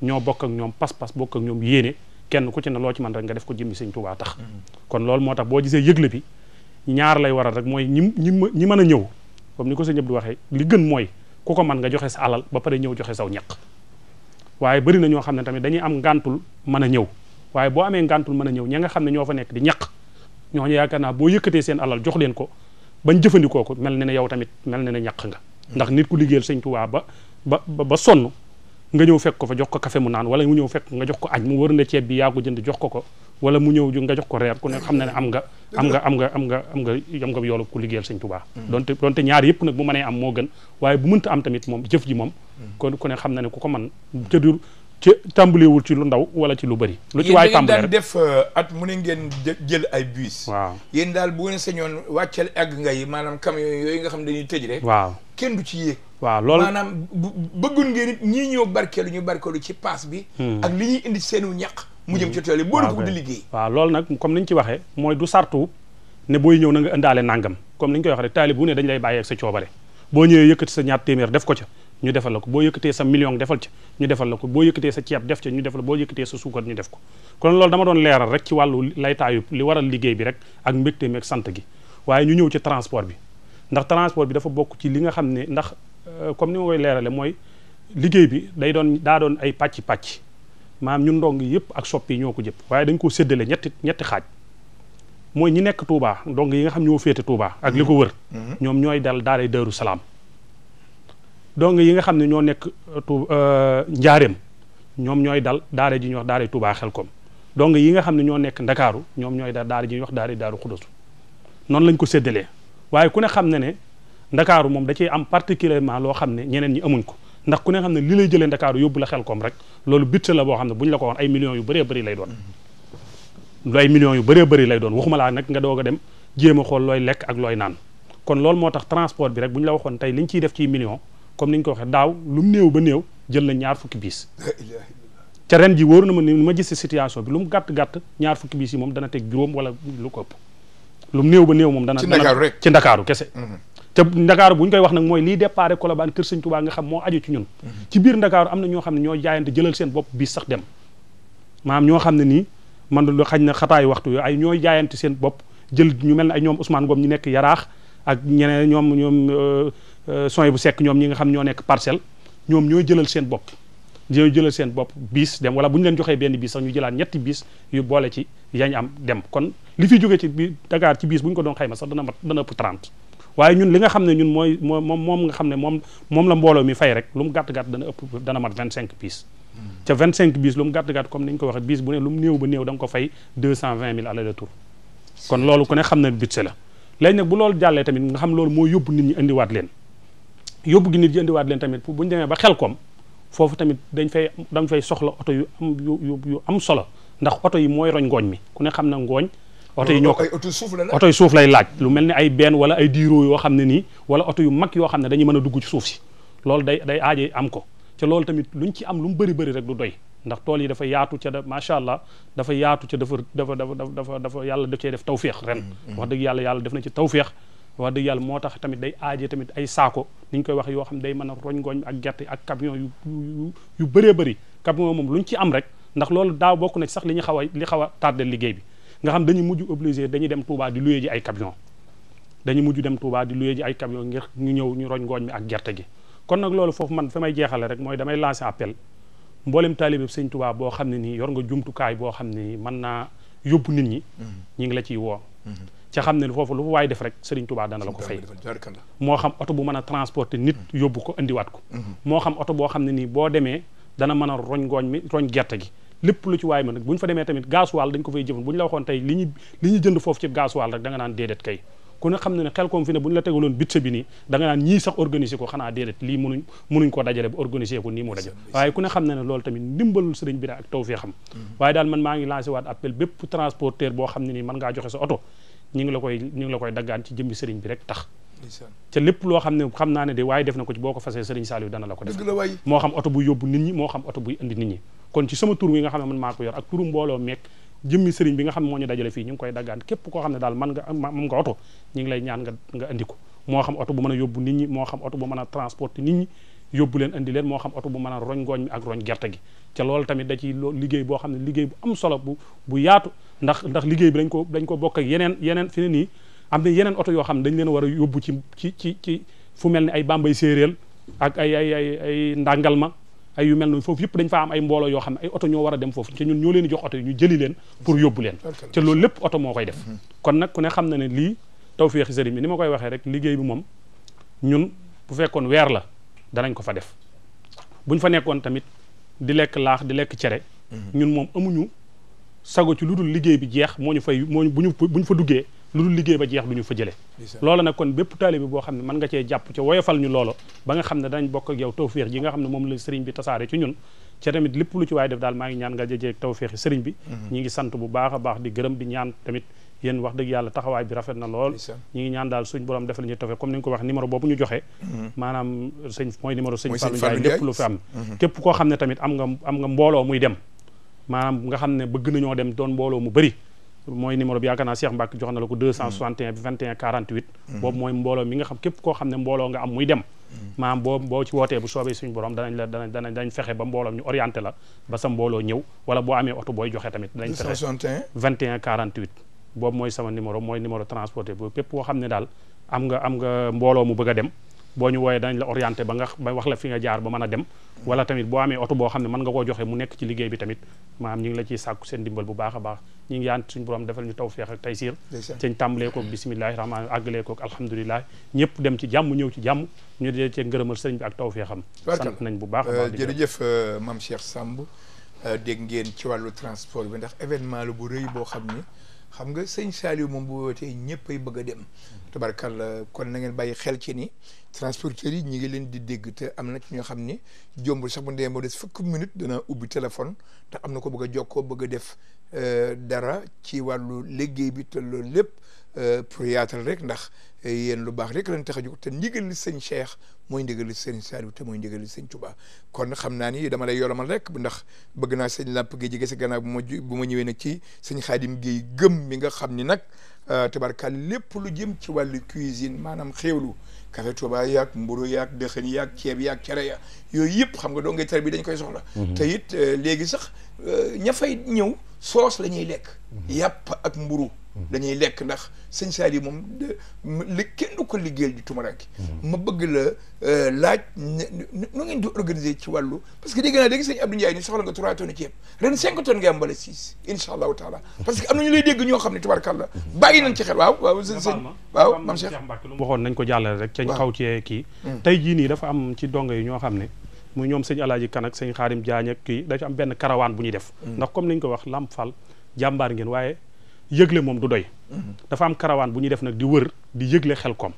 ñoo bokk ak ñoom pas-pas bokk ak ñoom yéene kenn ku ci ne loo ci mën rek nga def ko jëmmi sëñ Tuubaa tax kon loolu moo tax boo gisee yëgle bi ñaar lay waral rek mooy ñi mën a ñëw comme ni ko sëñ Abdou waxee li gën mooy ku ko mën nga joxe sa alal ba pare ñëw joxe saw ñaq waaye bari na ñoo xam ne tamit dañuy am ngàntul mën a ñëw waaye boo amee ngàntul mën a ñëw ña nga xam ne ñoo fa nekk di ñaq ñooñu yaakaar naa boo yëkkatee seen alal jox leen ko bañ jëfandikoo ko mel ne ne yow tamit mel ne ne ñaq nga ndax nit ku liggéeyal sëñ Tuubaa ba sonn nga ñëw fekk ko fa jox ko café mu naan wala mu ñëw fekk nga jox ko añ mu wër na ceeb bi yaa ko jënd jox ko wala mu ñëw nga jox ko reer ku ne xam na ne am nga yoolu ku liggéeyal sëñ Tuubaa donte ñaar yëpp nag bu mënee am moo gën waaye bu mënta am tamit moom jëf ji moom kon ku ne xam na ne ku ko mën ci tàmbalewul ci lu ndaw wala ci lu bëri lu ci waay tàmbale rek def at mu ne ngeen jël ay bus waaw yéen daal bu ngeen sañoon wàcceel egg nga yi maanaam camion yooyu nga xam dañuy tëj rek waaw kenn du ci yéeg waaw loolu maanaam bëggun ngeen it ñii ñëw barkeelu ñu barkeelu ci paas bi ak li ñuy indi seenu ñaq mu jëm ci tool yi boole ko di liggéey waaw loolu nag comme ni ñu ci waxee mooy du sartu ne booy ñëw na nga indaale nangam comme ni ñu koy wax rek taalib bu ne dañ lay bàyyi ak sa coobare boo ñëwee yëkkati sa ñaar téeméer def ko ca ñu defal la ko boo yëkkatee sa million defal ca ñu defal la ko boo yëkkatee sa ceeb def ca ñu defal boo yëkkatee sa suukar ñu def ko kon loolu dama doon leeral rek ci wàllu laytaayu li waral liggéey bi rek ak mbégte mi ak sant gi waaye ñu ñëw ci transport bi ndax transport bi dafa bokk ci li nga xam ne ndax comme ni ma koy leerale mooy liggéey bi daa doon ay pàcc maanaam ñun ndong yëpp ak soppi yi ñoo ko jëpp waaye dañ ko séddale ñetti xaaj mooy ñi nekk Touba ndong yi nga xam ñoo féete Touba ak li ko wër ñoom ñooy dal daaray Daaru Salaam donc yi nga xam ne ñoo nekk njaareem ñoom ñooy dal daara ji ñuy wax daara Touba Khelcom donc yi nga xam ne ñoo nekk Ndakaaru ñoom ñooy dal daara ji ñuy wax daara Daaru Xudosu noonu lañ ko séddalee waaye ku ne xam ne Ndakaaru moom da ciy am particulièrement loo xam ne ñeneen ñi amuñ ko ndax ku ne xam ne li lay jëlee Ndakaaru yóbbu la Khelcom rek loolu budget la boo xam ne bu ñu la ko woon ay millions yu bëree bëri lay doon ay millions yu bëree bëri lay doon waxuma laa nag nga doog a dem jéem a xool looy lekk ak looy naan kon loolu moo tax transport bi rek bu ñu la waxoon tey liñ ciy def ci millions comme ni ñu ko waxee daaw lu mu néew ba néew jël na ñaar fukki biis ca ren ji wóor na ma ni ma gis situation bi lu mu gàtt-gàtt ñaar fukki biis yi moom dana teg juróom wala lu ko ëpp lu mu néew ba néew moom dana ci Ndakaaru kese te Ndakaaru bu ñu koy wax nag mooy lii déparé Colobane Kër Sëñ Touba nga xam moo aju ci ñun ci biir Ndakaaru am na ñoo xam ne ñoo jaayante jëlal seen bopp biis sax dem maanaam ñoo xam ne nii man lu xañ na xataayu waxtu yooyu ay ñooy jaayante seen bopp jël ñu mel ne ay ñoom Ousmane Ngom ñu nekk Yaraax ak ñeneen ñoom soy bu sekk ñoom ñi nga xam ñoo nekk Parcelles ñoom ñooy jëlal seen bopp biis dem wala bu ñu leen joxee benn biis sax ñu jëlaat ñetti biis yu boole ci yañ am dem kon li fi jógee ci biir Dakar ci biis bu ñu ko doon xayma sax dana ëpp 30 waaye ñun li nga xam ne ñun mooy moom nga xam ne moom la mbooloo mi fay rek lu mu gàtt-gàtt dana mat 25 biis ca 25 biis lu mu gàtt-gàtt comme ni ñu ko waxee biis bu ne lu mu néew ba néew da nga ko fay 220 000 aller retour kon loolu ku ne xam ne budget la léegi nag bu loolu jàllee tamit nga xam loolu moo yóbbu nit ñi indiwaat leen yóbbu gi nit ñi indiwaat leen tamit bu ñu demee ba Khelcom foofu tamit dañ fay soxla oto yu am solo ndax oto yi mooy roñ ngooñ mi ku ne xam na ngooñ oto yi ñoo ko oto yu suuf lay laaj lu mel ni ay benn wala ay diiroo yoo xam ne nii wala oto yu mag yoo xam ne dañuy mën a dugg ci suuf si loolu day aaje am ko te loolu tamit luñ ci am lu mu bëri rek du doy ndax tool yi dafa yaatu ca macha allah dafa yaatu ca dafa yàlla daf cee def tawféex ren wax dëgg yàlla def na ci tawféex wax dëgg yàlla moo tax tamit day aaje tamit ay saako ni ñu koy wax yoo xam ne day mën a roñ ngooñ ak gerte ak camion yu bëree bëri camion moom luñ ci am rek ndax loolu daaw bokk na ci sax li xaw a tardé liggéey bi nga xam dañuy mujj obligé dañuy dem Touba di loué ji ay camion ngir ñu ñëw ñu roñ ngooñ mi ak gerte gi kon nag loolu foofu man fa may jeexale rek mooy damay lancé appel mboolem taalibe sëñ Touba boo xam ne nii yor nga jumtukaay boo xam ne nii mën naa yóbbu nit ñi ñi ngi la ciy woo ca xam ne foofu lu fa waay def rek Sëriñ Touba dana la ko fay moo xam oto bu mën a transporter nit yóbbu ko indiwaat ko moo xam oto boo xam ne nii boo demee dana mën a roñ ngooñ mi roñ gerte gi lépp lu ci waay ma nag bu ñu fa demee tamit gasoil dañ ko fay jëfan bu ñu la waxoon tey li ñu jënd foofu ci gasoil rek da nga naan déedéet kay ku ne xam ne Khelcom fi ne bu ñu la tegaloon budget bi nii da nga naan ñii sax organiser ko xanaa déedéet lii munuñ ko dajale ba organiser ko nii mu dajale waaye ku ne xam ne loolu tamit ndimbalul sëriñ bi ak tawfeexam waaye daal man maa ngi lancé waat appel bépp transporteur boo xam ne nii mën ngaa joxe sa oto ñi ngi la koy daggaan ci jëmbi sëriñ bi rek tax ca lépp loo xam ne xam naa ne de waaye def na ko ci boo ko fasee sëriñ Saliou dana la ko def moo xam oto buy yóbbu nit ñi moo xam oto buy indi nit ñi kon ci sama tur wi nga xam ne man maa ko yor ak turu mbooloo meek jëmmi sëriñ bi nga xam ne moo ñu dajale fii ñu ngi koy daggaan képp koo xam ne daal man nga oto ñu ngi lay ñaan nga indi ko moo xam oto bu mën a yóbbu nit ñi moo xam oto bu mën a transporter nit ñi yóbbu leen indi leen moo xam oto bu mën a roñ ngooñ mi ak roñ gerte gi ca loolu tamit da ci liggéey boo xam ne liggéey bu am solo bu yaatu ndax liggéey bi dañ ko bokk ak yeneen fi ne nii am na yeneen oto yoo xam ne dañ leen war a yóbbu ci fu mel ni ay Bambey séeréel ak ay ndàngalma ay yu mel noonu foofu yëpp dañ faa am ay mbooloo yoo xam ne ay oto ñoo war a dem foofu te ñun ñoo leen di jox oto yi ñu jëli leen pour yóbbu leen te loolu lépp oto moo koy def kon nag ku ne xam na ne lii tawfeexi sëriñ bi ni ma koy waxee rek liggéey bi moom ñun bu fekkoon weer la danañ ko fa def buñ fa nekkoon tamit di lekk laax di lekk cere ñun moom amuñu sago ci lu dul liggéey bi jeex moo ñu fay buñ fa duggee lu dul liggéey ba jeex du ñu fa jëlee loolu nag kon bépp taalibe bi boo xam ne mën nga cee jàpp ca woyofal ñu loolo ba nga xam ne danañ bokk ak yow tawféex ji nga xam ne moom la sëriñ bi tasaare ci ñun ca tamit lépp lu ci waaye def daal maa ngi ñaan nga jëjee tawféexi sëriñ bi ñi ngi sant bu baax a baax di gërëm di ñaan tamit yéen wax dëgg yàlla taxawaay bi rafet na lool ñi ngi ñaan daal suñ borom defal ñu tawféex comme ni nga ko wax numéro boobu ñu joxe maanaam mooy numéro sëñ Fallou Ndiaye lépp lu fi am képp koo xam ne tamit am nga mbooloo muy dem maanaam nga xam ne bëgg nañoo dem doon mbooloo mu bëri mooy numéro bi yaakaar naa Cheikh Mbacke jox na la ko 261 bi 21 48 boobu mooy mbooloo mi nga xam képp koo xam ne mbooloo nga am muy dem maanaam boo ci wootee bu soobee suñu borom danañ fexe ba mbooloo ñu orienté la ba sa mbooloo ñëw wala boo amee oto booy joxe tamit danañ fexe 21 48 boobu mooy sama numéro mooy numéro transporté boobu képp koo xam ne daal am nga mbooloo mu bëgg a dem boo ñu wooyee danañ la orienté ba wax la fi nga jaar ba mën a dem wala tamit boo amee oto boo xam ne mën nga koo joxe mu nekk ci liggéey bi tamit maanaam ñu ngi la ciy sàkku seen dimbal bu baax a baax ñu ngi yaan suñu borom defal ñu tawfeex ak taysiir sëñ tàmbalee koog bisimilahi rahmaani àggalee koog alhamdulilah ñëpp dem ci jàmm ñëw ci jàmm ñu dee cee ngërëmal sëriñ bi ak tawfeexam sant nañ bu baax a baax jërëjëf Mame Cheikh Samb dégg ngeen ci wàllu transport bi ndax événement la bu rëy boo xam ni xam nga sëñ Saliou moom bu wootee ñëpp ay bëgg a dem tabarkalla kon na ngeen bàyyi xel ci ni transporteurs yi ñi ngi leen di dégg te am na ci ñoo xam ni jombul sax bu ndee moo des fukki minute dana ubbi téléphone te am na ko bëgg a jokkoo bëgg a def dara ci wàllu liggéey bi te loolu lépp pour yaatal rek ndax yéen lu baax rek lañ tax a jóg te ndigal li sëñ Cheikh mooy ndigal li sëñ Saliou te mooy ndigal li sëñ Touba kon xam naa ni dama lay yolomal rek ndax bëgg naa sëñ Lamp Gueye jege si gannaaw bu ma ñëwee nag ci sëñ Khadim Gueye gëm mi nga xam ni nag tabarkal lépp lu jëm ci wàllu cuisine maanaam xéewlu café Touba yaag mburu yaag dëxën yaag ceeb yaag cere ya yooyu yëpp xam nga doo ngay tar bi dañ koy soxla te it léegi sax ña fay ñëw soos la ñuy lekk yàpp ak mburu dañuy lekk ndax sëñ Saliou moom li kenn du ko liggéeyal di tumaranke ma bëgg la laaj nu ngeen di organiser ci wàllu parce que dégg naa léegi sëñ Abdou Ndiaye ni soxla nga 3 tonnes ceeb ren 5 tonnes nga am bala 6 incha allahu taala parce que am na ñu lay dégg ñoo xam ne tubaarkàlla bàyyi nañ ci xel waaw sëñ waaw maam Cheikh Mbacke lu mu waxoon nañ ko jàllale rek cañ xaw ci kii tey jii nii dafa am ci dongo yi ñoo xam ne muy ñoom sëñ Alaaji Kan ak sëñ Xaadim Jaañ ak kii dafa am benn karawaan bu ñuy def ndax comme niñ ko wax Lamp Fall jàmbaar ngeen waaye yëgle moom du doy dafa am karawaan bu ñuy def nag di wër di yëgle Khelcom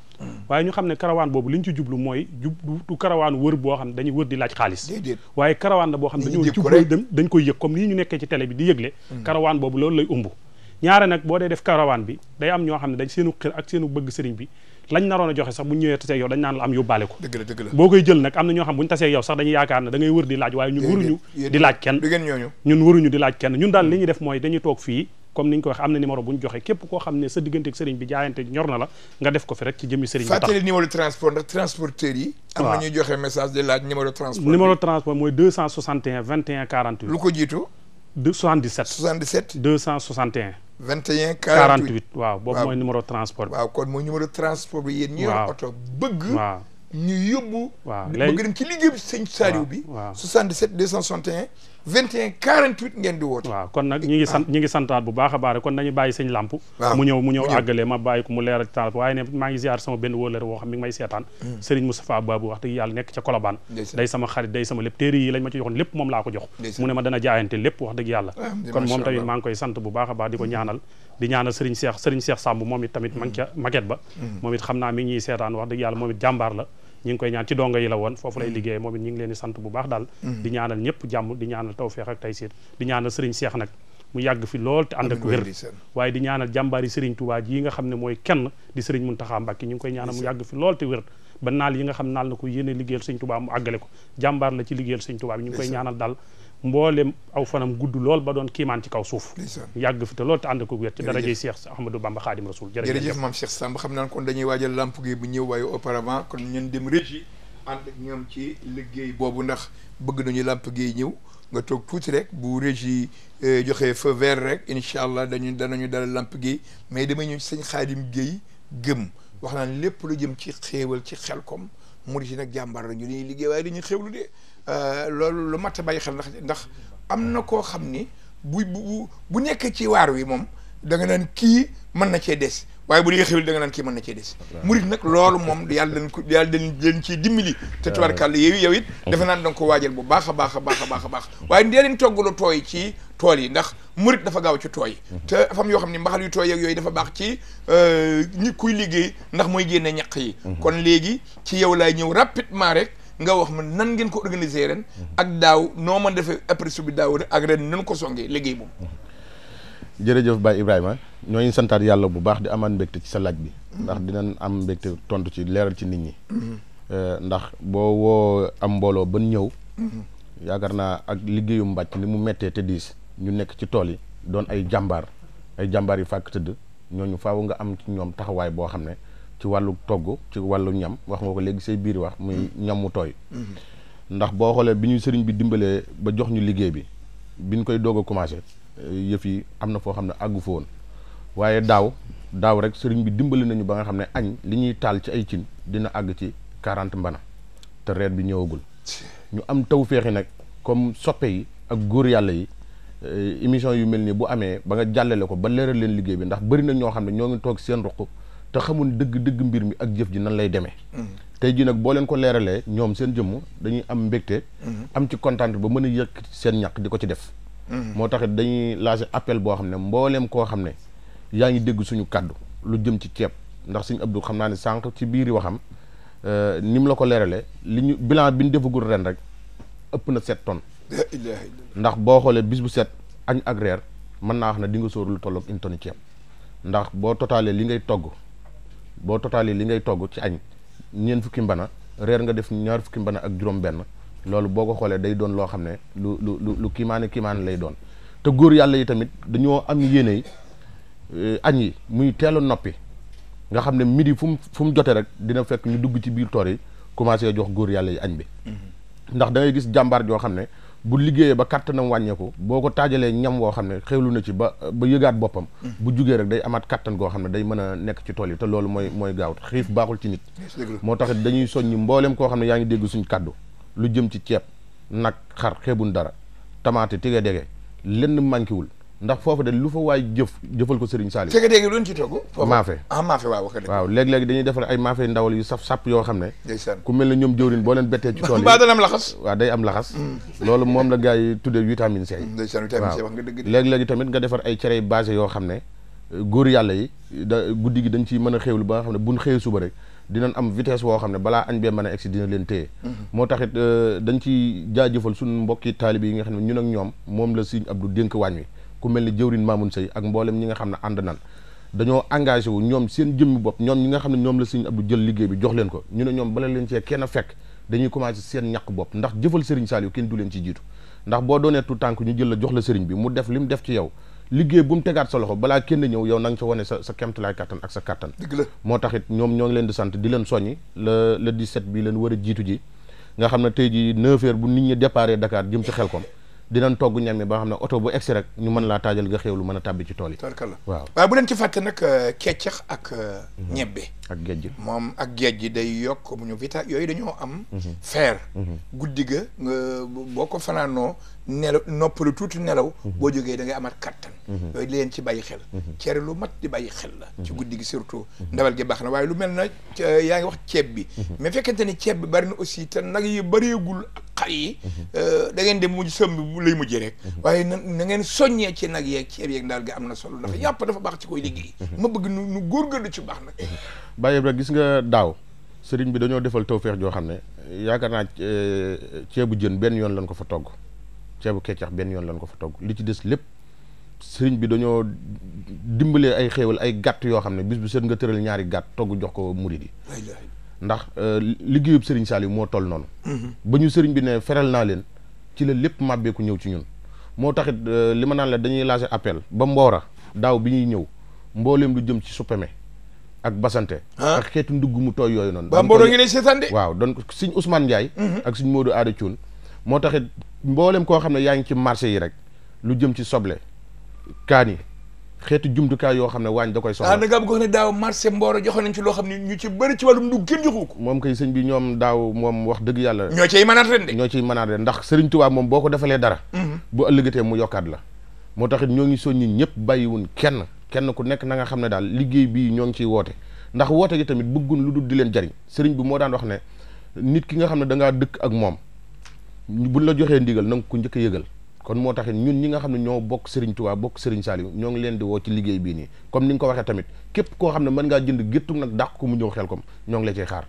waaye ñu xam ne karawaan boobu li ñu ci jublu mooy du karawaan wër boo xam ne dañuy wër di laaj xaalis waaye karawaan la boo xam ne dañoo jublu dañ koy yëg comme nii ñu nekkee ci télé bi di yëgle karawaan boobu loolu lay umb ñaare nag boo dee def karawaan bi day am ñoo xam ne dañ seenu xër ak seenu bëgg sëriñ bi lañ naroon a joxe sax bu ñu ñëwee tasee yow dañ naan la am yóbbaale ko dëgg la boo koy jël nag am na ñoo xam bu ñu tasee yow sax dañuy yaakaar ne da ngay wër di laaj waaye ñun waruñu di laaj kenn ñun waruñu di laaj kenn ñun daal li ñuy def mooy dañuy toog fii comme ni ñu ko wax am na numéro bu ñu joxe képp koo xam ne sa diggante ak sëriñ bi jaayante ñor na la nga def ko fi rek ci jëmmi sëriñ bi tax fàttali numéro de transport ndax transporteurs yi am na ñuy joxe message de laaj numéro de transport mooy 261 21 48 lu ko jiitu 77 261 21 48 waaw boobu mooy numéro transport bi waaw kon mooy numéro transport bi yéen ñi yor oto bëgg waaw ñu yóbbu waaw bëgg dem ci liggéey bi sëñ Saliou bi 77 261 21 48 ngeen di woote waaw kon nag ñi ngi santaat bu baax a baax kon nañu bàyyi sëñ Lamp mu ñëw àggale ma bàyyi ko mu leeral ci temps waaye ne maa ngi ziar sama benn wóolare woo xam mi ngi may seetaan Serigne Moustapha Babou wax dëgg yàlla nekk ca Colobane day sama xarit day sama lépp téere yi lañ ma ci joxoon lépp moom laa ko jox mu ne ma dana jaayante lépp wax dëgg yàlla kon moom tamit maa ngi koy sant bu baax a baax di ko ñaanal di ñaanal Serigne Cheikh Samb moom it tamit ma ngi ca maquette ba moom it xam naa mi ngi ñuy seetaan wax dëgg yàlla moom it jàmbaar la ñi ngi koy ñaan ci dongo yi la woon foofu lay liggéey moom it ñi ngi leen di sant bu baax daal di ñaanal ñëpp jàmm di ñaanal tawfeex ak taysiir di ñaanal Serigne Cheikh nag mu yàgg fi lool te ànd ak wér waaye di ñaanal jàmbaari Serigne Touba yi nga xam ne mooy kenn di Serigne Mountakha Mbacké ñu ngi koy ñaanal mu yàgg fi lool te wér ba naal yi nga xam naal na ko yéene liggéeyal Serigne Touba mu àggale ko jàmbaar la ci liggéeyal Serigne Touba bi ñu ngi koy ñaanal daal mboolem aw fanam gudd lool ba doon kiimaan ci kaw suuf yàgg fi te lool te ànd ko wér ci darajey Cheikh Ahmadou Bamba Khadim Rasoul jërëjëf maam Cheikh Samb xam naa kon dañuy waajal Lamp Gueye bu ñëw waaye auparavant kon ñun dem régie ànd ak ñoom ci liggéey boobu ndax bëgg nañu Lamp Gueye ñëw nga toog tuuti rek bu régie joxe feu vert rek incha allah danañu dalal Lamp Gueye mais damay ñëw ci sëñ Khadim Gueye gëm wax naan lépp lu jëm ci xéewal ci Khelcom mu di ci nag jàmbaar la ñu dañuy liggéey waaye dañuy xéewlu de loolu lu mat a bàyyi xel ndax am na koo xam ni bu nekk ci waar wi moom da nga naan kii mën na cee des waaye bu dee xéwal da nga naan kii mën na cee des murit nag loolu moom yàlla dañ leen ciy dimbali te tubarkàlla yow it dafa naan da nga ko waajal bu baax a baax a baax a baax a baax waaye ndee leen togg lu tooy ci tool yi ndax murit dafa gaaw ci tooy te fam yoo xam ne mbaxal yu tooy ak yooyu dafa baax ci ñi kuy liggéey ndax mooy génne ñaq yi kon léegi ci yow laay ñëw rapidement rek nga wax ma nan ngeen ko organiser ren ak daaw noo mën defee après bi daaw ak ren nan ko songee liggéey moom jërëjëf Baye Ibrahima ñooñu santaat yàlla bu baax di amaan mbégte ci sa laaj bi ndax dinañ am mbégte tontu ci leeral ci nit ñi ndax boo woo am mbooloo ban ñëw yaakaar naa ak liggéeyu mbàcc ni mu mettee te diis ñu nekk ci tool yi doon ay jàmbaar yi fàkk tëdd ñooñu faaw nga am ci ñoom taxawaay boo xam ne ci wàllu togg ci wàllu ñam wax nga ko léegi say biir wax muy ñam mu tooy ndax boo xoolee bi ñu sëriñ bi dimbalee ba jox ñu liggéey bi biñ koy doog a commencé yëf yi am na foo xam ne àggu fa woon waaye daaw rek sëriñ bi dimbali nañu ba nga xam ne añ li ñuy taal ci ay cin dina àgg ci 40 mbana te reer bi ñëwagul ñu am taw féexi nag comme soppe yi ak góor yàlla yi émission yu mel nii bu amee ba nga jàllale ko ba leeral leen liggéey bi ndax bëri na ñoo xam ne ñoo ngi toog seen ruq te xamul dëgg mbir mi ak jëf ji nan lay demee tey jii nag boo leen ko leeralee ñoom seen jëmm dañuy am mbégte am ci kontaan ba mën a yëkk seen ñaq di ko ci def moo taxit dañuy lancé appel boo xam ne mbooleem koo xam ne yaa ngi dégg suñu kàddu lu jëm ci ceeb ndax suñu Abdou xam naa ne sànq ci biiri waxam ni mu la ko leeralee li ñu bilan bi ñu defagul ren rek ëpp na 7 tonnes ndax boo xoolee bis bu set añ ak reer mën naa wax ne di nga sóor lu tolloog une tonne ceeb ndax boo totalee li ngay togg ci añ ñeent fukki mbana reer nga def ñaar fukki mbana ak juróom-benn loolu boo ko xoolee day doon loo xam ne lu kiimaane lay doon te góor yàlla yi tamit dañoo am yéene yi añ yi muy teel a noppi nga xam ne midi fu mu jotee rek dina fekk ñu dugg ci biir tool yi commencé jox góor yàlla yi añ bi ndax da ngay gis jàmbaar joo xam ne bu liggéeyee ba kattanam wàññeeku boo ko taajalee ñam woo xam ne xewlu na ci ba yëgaat boppam bu jugee rek day amaat kattan goo xam ne day mën a nekk ci tool yi te loolu mooy gaaw xiif baaxul ci nit moo tax dañuy soññi mboolem koo xam ne yaa ngi dégg suñ kaddu lu jëm ci ceeb nag xar xeebun dara tamaate tige dege lenn manquéwul ndax foofu de lu fa waay jëfal ko Serigne Saliou tige dege luñ ci togg maafe waaw léeg-léeg dañuy defar ay maafe ndawal yu sap yoo xam ne ku mel ne ñoom jëwrin boo leen bettee ci tool yi dana am laxas waaw day am laxas loolu moom la gars yi tuddee vitamine C waaw léeg-léegi tamit nga defar ay cere basé yoo xam ne góor yàlla yi guddi gi dañ ciy mën a xéewlu ba nga xam ne buñ xëyee suba rek dinañ am vitesse woo xam ne balaa añ bee mën a egsi dina leen téye moo taxit dañ ci jaajëfal suñu mbokki taalibe yi nga xam ne ñun ak ñoom moom la Serigne Abdou dénk waañ wi ku mel ni jëwrin Mamoun Sey ak mboolem ñi nga xam ne ànd nan dañoo engagé wu ñoom seen jëmmi bopp ñoom ñi nga xam ne ñoom la Serigne Abdou jël liggéey bi jox leen ko ñu ne ñoom bala leen cee kenn fekk dañuy commencé seen ñàkk bopp ndax jëfal Serigne Saliou kenn du leen ci jiitu ndax boo doonee tout tànk ñu jël la jox la Serigne bi mu def li mu def ci yow liggéey bu mu tegaat sa loxo balaa kenn ñëw yow na nga ca wane sa kemtalaay kattan ak sa kattan moo taxit ñoom ñoo ngi leen di sant di leen soññi le 17 bi leen war a jiitu ji nga xam ne tey ji 9h bu nit ñi déparé Dakar jëm ci Khelcom dinañ togg ñam ba xam ne oto bu egsi rek ñu mën laa taajal nga xéewlu mën a tàbbi ci tool yi waaw waaye bu leen ci fàtte nag keccax ak ñebbe ak géej gi moom ak géej gi day yokk mu ñu vita yooyu dañoo am fer guddi ga nga boo ko fanaanoo nelaw noppalu tuuti nelaw boo jógee da ngay amaat kattan yooyu di leen ci bàyyi xel cere lu mat di bàyyi xel la ci guddi gi surtout ndawal gi baax na waaye lu mel na yaa ngi wax ceeb bi mais fekkente ni ceeb bi bari na aussi te nag yi bëreegul xar yi da ngeen dem mujj sëmb bu lay mujjee rek waaye na ngeen soññee ci nag yeeg ceeb yeeg daal gi am na solo ndax yàpp dafa baax ci koy liggéey ma bëgg nu góorgóorlu ci baax nag bàyyi rek gis nga daaw sëriñ bi dañoo defal tawfeex joo xam ne yaakaar naa ceebu jën benn yoon lañ ko fa togg ceebu keccax benn yoon lañ ko fa togg li ci des lépp sëriñ bi dañoo dimbalee ay xéewal ay gàtt yoo xam ne bis bu set nga tëral ñaari gàtt togg jox ko murid yi ndax liggéeyub sëriñ Saliou moo toll noonu ba ñu sëriñ bi ne feral naa leen ci la lépp màbbeeku ñëw ci ñun moo taxit li ma naan la dañuy lancer appel ba Mboora daaw bi ñuy ñëw mbooleem lu jëm ci suppeme ak basante ak xeetu ndugg mu tooy yooyu noonu ba Mboora ngi lay seetaan de waaw donc Serigne Ousmane Ndiaye ak Serigne Modou Aada Thioune moo taxit mbooleem koo xam ne yaa ngi ci marché yi rek lu jëm ci soble kaan yi xeetu jumtukaay yoo xam ne waañ da koy soxla da ngaa bëgg wax ne daaw marché Mboora joxe nañ ci loo xam ne ñu ci bëri ci wàllum ndugg kenn joxu ko moom kay sëñ bi ñoom daaw moom wax dëgg yàlla ñoo ciy mënaat ren de ñoo ciy mënaat ren ndax Serigne Touba moom boo ko defalee dara bu ëllëgatee mu yokkaat la moo taxit ñoo ngi soññi ñëpp bàyyiwun kenn ku nekk na nga xam ne daal liggéey bii ñoo ngi ciy woote ndax woote gi tamit bëggun lu dul di leen jariñ sëriñ bi moo daan wax ne nit ki nga xam ne da ngaa dëkk ak moom buñ la joxee ndigal na nga ko njëkk a yëgal kon moo taxit ñun ñi nga xam ne ñoo bokk Serigne Touba bokk Serigne Saliou ñoo ngi leen di woo ci liggéey bii nii comme ni nga ko waxee tamit képp koo xam ne mën ngaa jënd géttu nag dàq ko mu ñëw Khelcom ñoo ngi la cay xaar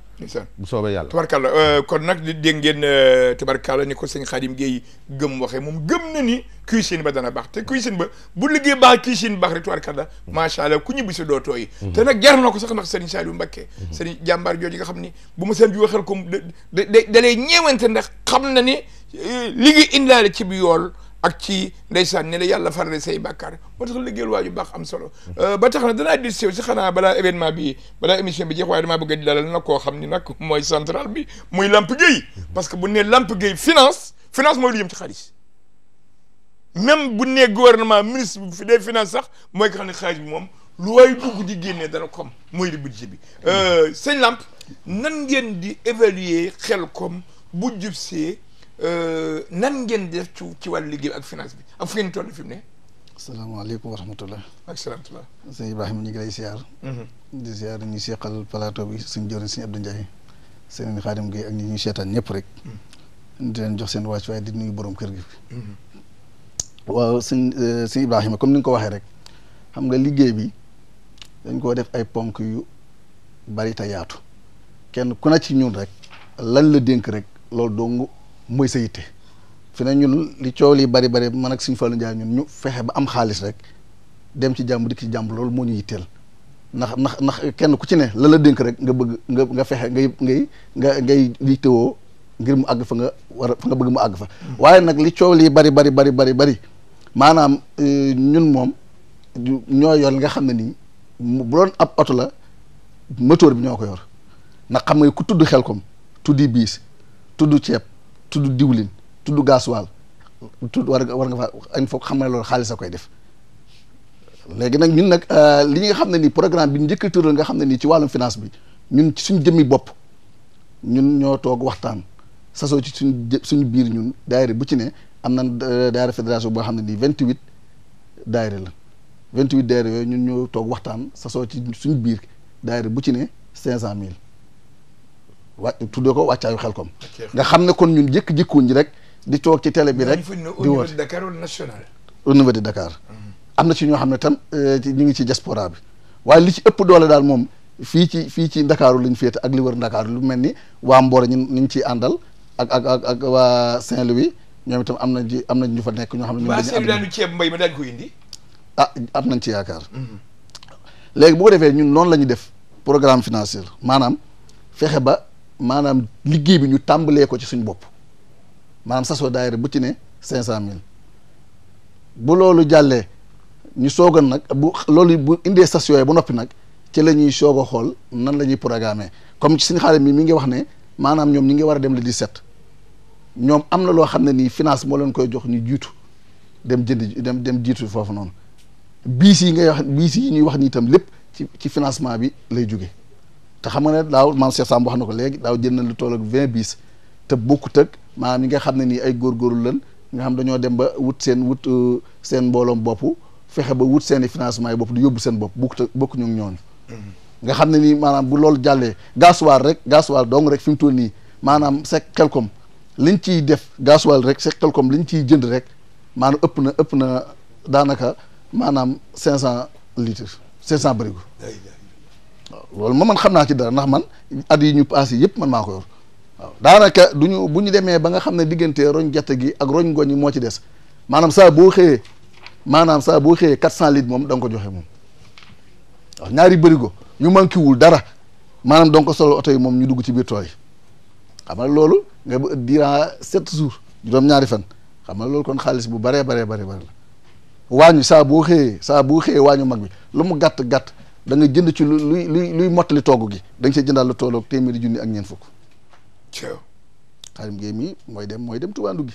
bu soobee yàlla tubarkalla kon nag di dégg ngeen tubarkalla ni ko sëñ Khadim Gueye gëm waxee moom gëm na ni cuisine ba dana baax te cuisine ba bu liggéey baax cuisine baax rek tubarkalla macha allah ku ñibbi si doo tooyi te nag jar na ko sax ndax Serigne Saliou Mbacke Serigne jàmbaar jooju nga xam ni bu ma seen bi waxal ko da lay ñeewante ndax xam na ni liggéey indaale ci bi yool ak ci ndeysaan ne la yàlla farale say bàkkaar moo tax liggéeyal waaju baax am solo ba tax na danaa di sew si xanaa balaa événement bi balaa émission bi jeex waaye damaa bëgg a di dalal nag koo xam ni nag mooy central bi muy Lamp Gueye parce que bu ne Lamp Gueye finance mooy lu jëm ci xaalis même bu ne gouvernement ministre bi fi des finances sax mooy nga xam ne xaalis bi moom lu waay dugg di génnee dana comme mooy di budget bi sëñ Lamp nan ngeen di évaluer Khelcom bu jubsee nan ngeen def ci wàllu liggéey ak finance bi ak fu ngeen toll fi mu ne. asalaamaaleykum wa rahmatullah. ak salaamaaleykum. sëñ Ibrahima ñu ngi lay siyaar. di siyaar ñu seqal plateau bi suñ jëriñ sëñ Abdou Ndiaye. sëñ Khadim Gueye ak ñi ñuy seetaan ñëpp rek. di leen jox seen wàccuwaay di nuyu borom kër gi. waaw sëñ Ibrahima comme ni nga ko waxee rek xam nga liggéey bi dañ koo def ay ponk yu bari te yaatu kenn ku na ci ñun rek lan la dénk rek loolu dong mooy sa yitte fi ne ñun li coow li bari man ak Sëñ Fallou Ndiaye ñun ñu fexe ba am xaalis rek dem ci jàmm dikk ci jàmm loolu moo ñu yitteel ndax kenn ku ci ne la dénk rek nga bëgg nga fexe ngay yittewoo ngir mu àgg fa nga bëgg mu àgg fa waaye nag li coow lii bari maanaam ñun moom ñoo yor nga xam ne nii bu doon ab oto la moteur bi ñoo ko yor ndax xam nga ku tudd Khelcom tuddi biis tudd ceeb tudd diwlin tudd gasoil war nga fa il faut xam ne loolu xaalis a koy def léegi nag ñun nag li nga xam ne nii programme bi njëkk a tëral nga xam ne nii ci wàllum finance bi ñun ci suñ jëmmi bopp ñun ñoo toog waxtaan sasoo ci suñu biir ñun daayira bu ci ne am na daayira fédération boo xam ne nii 28 daayira la 28 daayira yooyu ñun ñoo toog waxtaan sasoo ci suñu biir daayira bu ci ne 500,000 tuddee ko wàccaayu Khelcom nga xam ne kon ñun jëkk-jëkkuñ ji rek di toog ci télé bi rek di woote Dakar wala national au niveau de Dakar am na ci ñoo xam ne tam ñu ngi ci diaspora bi waaye li ci ëpp doole daal moom fii ci Ndakaaru lañ féete ak li wër Ndakaaru lu mel ni waa Mboro ñu ngi ciy àndal ak waa Saint-Louis ñoom itam am nañ ñu fa nekk ñoo xam ne ñoom dañu daanu ceeb mbay ma daan ko indi am nañ ci yaakaar léegi bu ko defee ñun noonu la ñuy def programme financier maanaam fexe ba maanaam liggéey bi ñu tàmbalee ko ci suñ bopp maanaam sasoo daayira bu ci ne 500,000 bu loolu jàllee ñu soogan nag loolu bu indee station yi ba noppi nag ci la ñuy soog a xool nan la ñuy programmer comme ci suñu xaalis mi ngi wax ne maanaam ñoom ñi ngi war a dem le 17 ñoom am na loo xam ne nii finance moo leen koy jox ñu jiitu dem jiitu foofu noonu biis yi ñuy wax ni itam lépp ci financement bi lay jóge te xam nga ne daaw maam Cheikh Samb wax na ko léegi daaw jënd na lu toll ak 20 biis te bokkut ak maanaam ñi nga xam ne nii ay góorgóorlu lan nga xam dañoo dem ba wut seen mbooloom bopp fexe ba wut seen i financement yi bopp di yóbbu seen bopp bokk ñu ñooñu nga xam ne nii maanaam bu loolu jàllee gasoil dong rek fi mu toll nii maanaam c'est Khelcom liñ ciy def gasoil rek c'est Khelcom liñ ciy jënd rek maanaam ëpp na daanaka maanaam 500 litres 500 barigo waaw loolu man xam naa ci dara ndax man at yi ñu passé yëpp man maa ko yor waaw daanaka bu ñu demee ba nga xam ne diggante roñ gerte gi ak roñ ngooñ yi moo ci des maanaam saa boo xëyee 400 litres moom da nga ko joxe moom waaw ñaari bërigo ñu manqué wul dara maanaam donc solo oto yi moom ñu dugg ci biir tool yi xam nga loolu nga durant 7 jours juróom-ñaari fan xam nga loolu kon xaalis bu baree la waañu saa boo xëyee waañu mag bi lu mu gàtt da nga jënd ci luy mottali togg gi da nga see jëndaal lu tolloog téeméeri junni ak ñeent fukk xaalim géey mi mooy dem tubaandu gi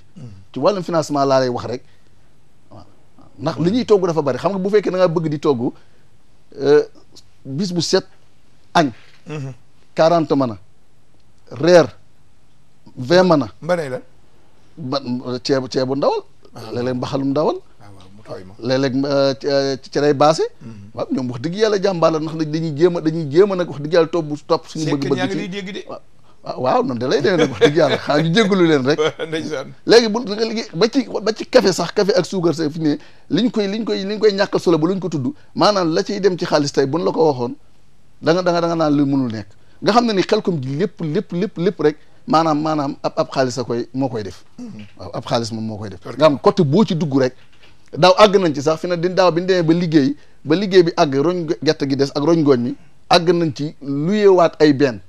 ci wàllum financement laa lay wax rek waaw ndax li ñuy togg dafa bari xam nga bu fekkee da nga bëgg di togg bis bu set añ 40 mën a reer 20 mën a mbanay la ceebu ndawal léeg-léeg mbaxalum ndawal léeg-léeg cerey baase waaw ñoom wax dëgg yàlla jàmbaar la ndax dañuy jéem a nag wax dëgg yàlla topp suñu bëgg-bëgg ci dégg de waaw noonu da lay demee nag wax dëgg yàlla xanaa ñu jéggalu leen rek léegi bu nga liggéey ba ci café sax café ak suukar sax fi ne liñ koy ñàkkal solo ba luñ ko tudd maanaam la ciy dem ci xaalis tey buñ la ko waxoon da nga naan lu mënul nekk nga xam ne ni Khelcom ji lépp rek maanaam ab xaalis moo koy def waaw ab xaalis moom moo koy def nga xam côté boo ci dugg rek daaw àgg nañ ci sax fi ne daaw bi ñu demee ba liggéey bi àgg roñ gerte gi des ak roñ ngooñ mi àgg nañ ci luyewaat ay benn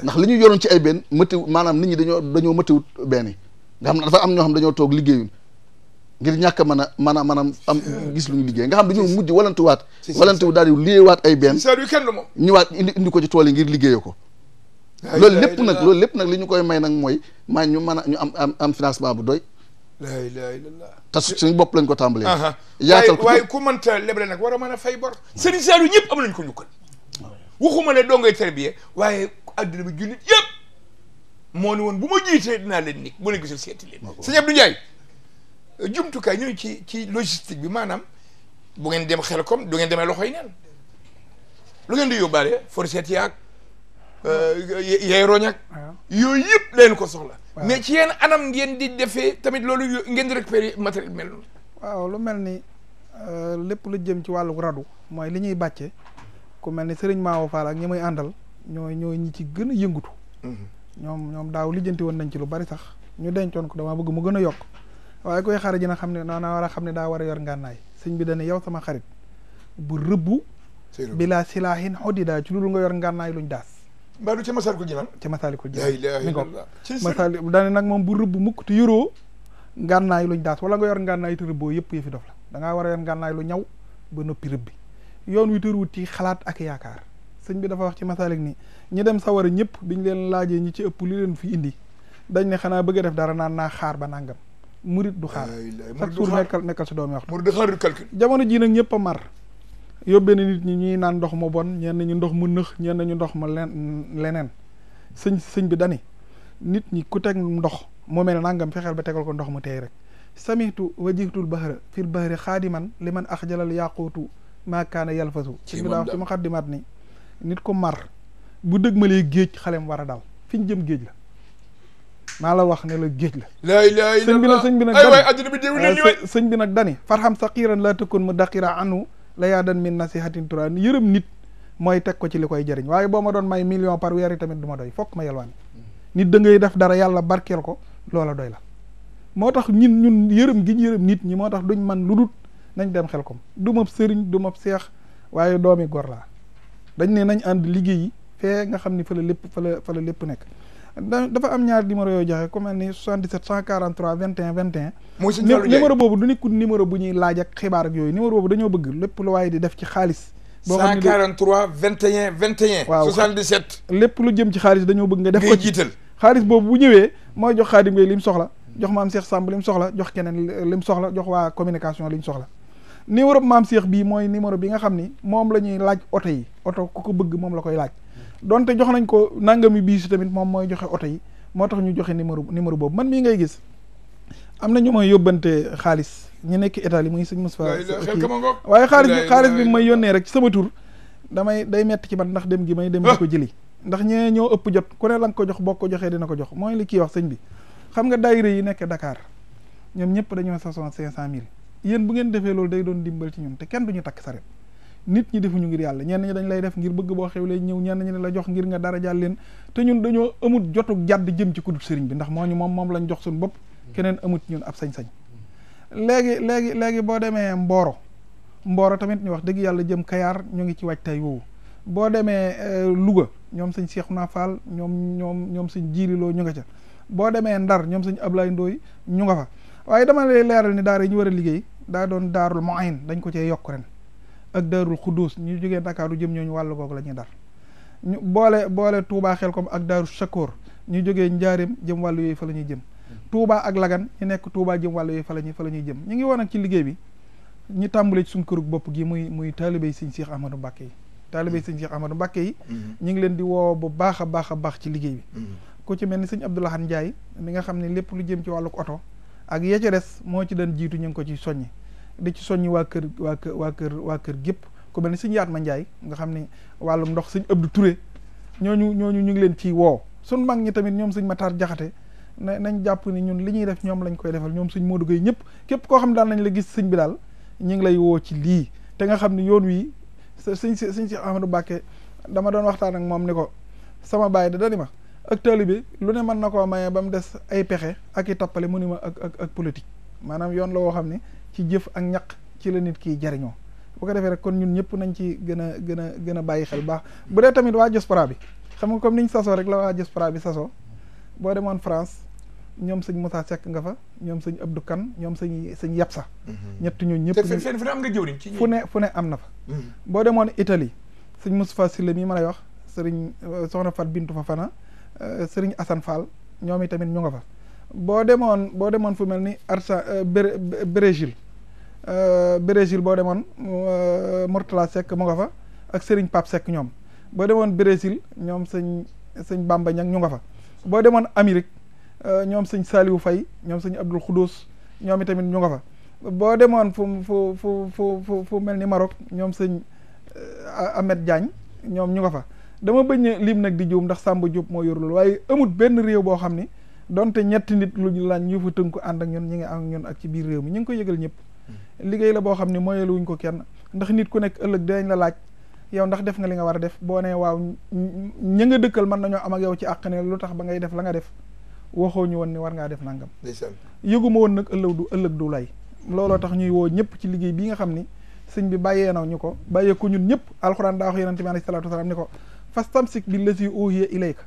ndax li ñu yoroon ci ay benn mëtiw maanaam nit ñi dañoo mëtiwut benn yi nga xam ne dafa am ñoo xam dañoo toog liggéeyuñ ngir ñàkk mën a am gis lu ñu liggéey nga xam dañoo mujj walantuwu daal di luyewaat ay benn ñëwaat indi ko ci tool yi ngir liggéeyee ko loolu lépp nag li ñu koy may nag mooy ñu mën a ñu am financement bu doy la ilaha illallah te suñu bopp lañ ko tàmbalee yaatal ko waaye ku mënta leble nag war a mën a fay bor Serigne Saliou ñëpp am nañ ko ñukkal waxuma ne dongay tarbiya waaye adduna bi jullit yëpp moo ne woon bu ma jiitee dinaa leen nik bu leen gisul seeti leen sëñ Abdou Ndiaye jumtukaay ñooy ci logistique bi maanaam bu ngeen dem Khelcom du ngeen demee loxoy neen lu ngeen di yóbbaale fourchette yaag yay roñak yooyu yëpp leen ko soxla mais ci yenn anam ngeen di defee tamit loolu ngeen di récupérer matériel mel noonu waaw lu mel ni lépp lu jëm ci wàllu radu mooy li ñuy bàcce ku mel ni Serigne Mawo Fall ak ñi muy àndal ñooy ñi ci gën a yëngutu ñoom daaw lijjanti woon nañ ci lu bari sax ñu dencoon ko dama bëgg mu gën a yokk waaye koy xare ji na xam ne naa war a xam ne daa war a yor ngànnaay sëñ bi dane yow sama xarit bu rëbbu bilaa silaahin xoddidaa ci loolu nga yor ngànnaay luñ daas mbaa du ca Masaalikul Jinaan ca Masaalikul Jinaan mi ko Masaalikul dane nag moom bu rëbb mukk te yoroo ngànnaay luñ daas wala nga yor ngànnaay te rëbboo yëpp yëfi dof la da ngaa war a yor ngànnaay lu ñaw ba noppi rëbbi yoon wi tërwut ci xalaat ak yaakaar sëñ bi dafa wax ci Masaalik ni ñi dem sawara ñëpp biñ leen laajee ñi ci ëpp li leen fi indi dañ ne xanaa bëgg a def dara naan naa xaar ba nangam murit du xaar chaque jour nekkal si doomi waxtu murit du xaar du calcul jamono ji nag ñëpp a mar yóbbee na nit ñi ñuy naan ndox ma bon ñenn ñu ndox mu nëx ñenn ñu ndox ma leneen sëñ bi dani nit ñi ku teg ndox mu mel nangam fexeel ba tegal ko ndox mu teey rek samitu wajihtul bahra fil bahri xaadiman li man axjalal yaquutu maakaana yalfasu sëñ bi daa wax ci muqaddimaat ni nit ko mar bu dëgmalee géej xalem war a dal fi ñu jëm géej la maa la wax ne la géej la laa ilaaha illallaah sëñ bi nag ay waay adduna bi déewul leen ni waay sëñ bi nag dani farxam saqiran la takun mu daqira anu la yaa dan min nasihatin tura yërëm nit mooy teg ko ci li koy jëriñ waaye boo ma doon may million par weer yi tamit du ma doy fokk ma yelwaan nit da ngay def dara yàlla barkeel ko loola doy la moo tax ñun yërëm gi ñu yërëm nit ñi moo tax duñ man lu dut nañ dem Khelcom du ma sëriñ du ma seex waaye doomi gor laa dañ ne nañ ànd liggéey yi fee nga xam ni fa la lépp nekk dafa am ñaari numéro yoo joxe ku mel ni 77 143 21 21 mooy numéro boobu du nekkul numéro bu ñuy laaj ak xibaar ak yooyu numéro boobu dañoo bëgg lépp lu waaye di def ci xaalis boo xam ne 143 21 21 waaw 77 lépp lu jëm ci xaalis dañoo bëgg nga def ko ngay jiital xaalis boobu bu ñëwee mooy jox Xaadim Ngay lim soxla jox maam Cheikh Samb lim soxla jox keneen lim soxla jox waa communication lim soxla numéro maam Cheikh bii mooy numéro bi nga xam ni moom la ñuy laaj oto yi oto ku ko bëgg moom la koy laaj donte jox nañ ko nangami bii si tamit moom mooy joxe oto yi moo tax ñu joxe numéro boobu man mii ngay gis am na ñu may yóbbante xaalis ñu nekk Italie muy sëñ Moustapha waaye xaalis bi may yónnee rek ci sama tur day metti ci man ndax dem gi may dem di ko jëli ndax ñee ñoo ëpp jot ku ne la nga ko jox boo ko joxee dina ko jox mooy li kii wax sëñ bi xam nga daayira yi nekk Dakar ñoom ñëpp dañoo sason 500 000 yéen bu ngeen defee loolu day doon dimbal ci ñun te kenn duñu takk saret nit ñi defuñu ngir yàlla ñenn ñi dañ lay def ngir bëgg boo xewlee ñëw ñenn ñi ne la jox ngir nga dara jàll leen te ñun dañoo amut jotug jàdd jëm ci kudub sëriñ bi ndax moom lañ jox suñu bopp keneen amut ñun ab sañ-sañ léegi boo demee Mboro tamit ñu wax dëgg yàlla jëm Kayaar ñu ngi ci waajtaay woowu boo demee Louga ñoom sëñ Cheikhouna Fall ñoom sëñ Jiililoo ñu nga ca boo demee Ndar ñoom sëñ Ablaye Ndoy ñu nga fa waaye dama lay leeral ni daara yi ñu war a liggéey daa doon daarul Mu'in dañ ko cee yokk ren ak daarul Xudduus ñu jógee Dakar du jëm ñooñu wàllu googu la ñuy dar ñu boole Touba Khelcom ak daaru Chakoor ñu jógee Njaareem jëm wàllu yooyu fa la ñuy jëm Touba ak Lagan ñu nekk Touba jëm wàllu yooyu fa la ñuy jëm ñu ngi woon ak ci liggéey bi ñu tàmbale ci suñu kërug bopp gi muy taalibéy sëñ Cheikh Ahmadou Mbacke yi taalibéy sëñ Cheikh Ahmadou Mbacke yi ñu ngi leen di woo bu baax a baax ci liggéey bi ku ci mel ni sëñ Abdoulahan Ndiaye mi nga xam ne lépp lu jëm ci wàllu oto ak ya ca des moo ci daan jiitu ñu ngi ko ci soññi di ci soññi waa kër gépp ku mel ni sëñ Yaatma Ndiaye nga xam ne wàllum ndox sëñ Abdou Touré ñooñu ñu ngi leen ciy woo suñ mag ñi tamit ñoom sëñ Matar Jaxate nañ jàpp ni ñun li ñuy def ñoom lañ koy defal ñoom sëñ Modou Gueye ñëpp képp koo xam ne daal nañ la gis sëñ bi daal ñu ngi lay woo ci lii te nga xam ne yoon wi sëñ Cheikh Ahmadou Mbacke dama doon waxtaan ak moom ni ko sama baay da dani ma ak taalibe lu ne mën na koo maye ba mu des ay pexe ak i tappale mu ni ma ak politique maanaam yoon la woo xam ne ci jëf ak ñaq ci la nit kiy jariñoo bu ko defee rek kon ñun ñëpp nañ ci gën a bàyyi xel baax bu dee tamit waa diaspora bi xam nga comme niñ sasoo rek la waa diaspora bi sasoo boo demoon France ñoom sëñ Moussa Seck nga fa ñoom sëñ Abdou Kane ñoom sëñ Yapsa ñett ñooñu ñëpp fenn fu ne am nga jëwriñ ci fu ne am na fa boo demoon Italie sëñ Moustapha Sylla mi ma lay wax sëriñ soxna Fat Bintou Fafana sëriñ Assane Fall ñoom itamit ñu nga fa boo demoon fu mel ni Brésil boo demoon Mourtala Seck mu nga fa ak sëriñ Pape Seck ñoom boo demoon Brésil ñoom sëñ Bamba Ñang ñu nga fa boo demoon Amérique ñoom sëñ Saliou Faye ñoom sëñ Abdoul Khoudous ñoom itamit ñu nga fa boo demoon fu mel ni Maroc ñoom sëñ Ahmed Diagne ñoom ñu nga fa dama bañ lim nag di juum ndax Samba Diop moo yor loolu waaye amut benn réew boo xam ni donte ñetti nit lu ñu laaj ñu fa tënku ànd ak ñun ñi ngi ak ñun ak ci biir réew mi ñu ngi ko yëgal ñëpp liggéey la boo xam ne mooyelu wuñ ko kenn ndax nit ku nekk ëllëg dinañ la laaj yow ndax def nga li nga war a def boo nee waaw ña nga dëkkal mën nañoo am ak yow ci àq ne lu tax ba ngay def la nga def waxoo ñu woon ni war ngaa def nangam ndeysaan yëguma woon nag ëllëg du lay looloo tax ñuy woo ñëpp ci liggéey bii nga xam ni sëñ bi bàyyee naw ñu ko bàyyee ko ñun ñëpp alxuraan daa wax yonente bi alayhi salaatu wasalaam ni ko fastamsik billazi uhiya ilayka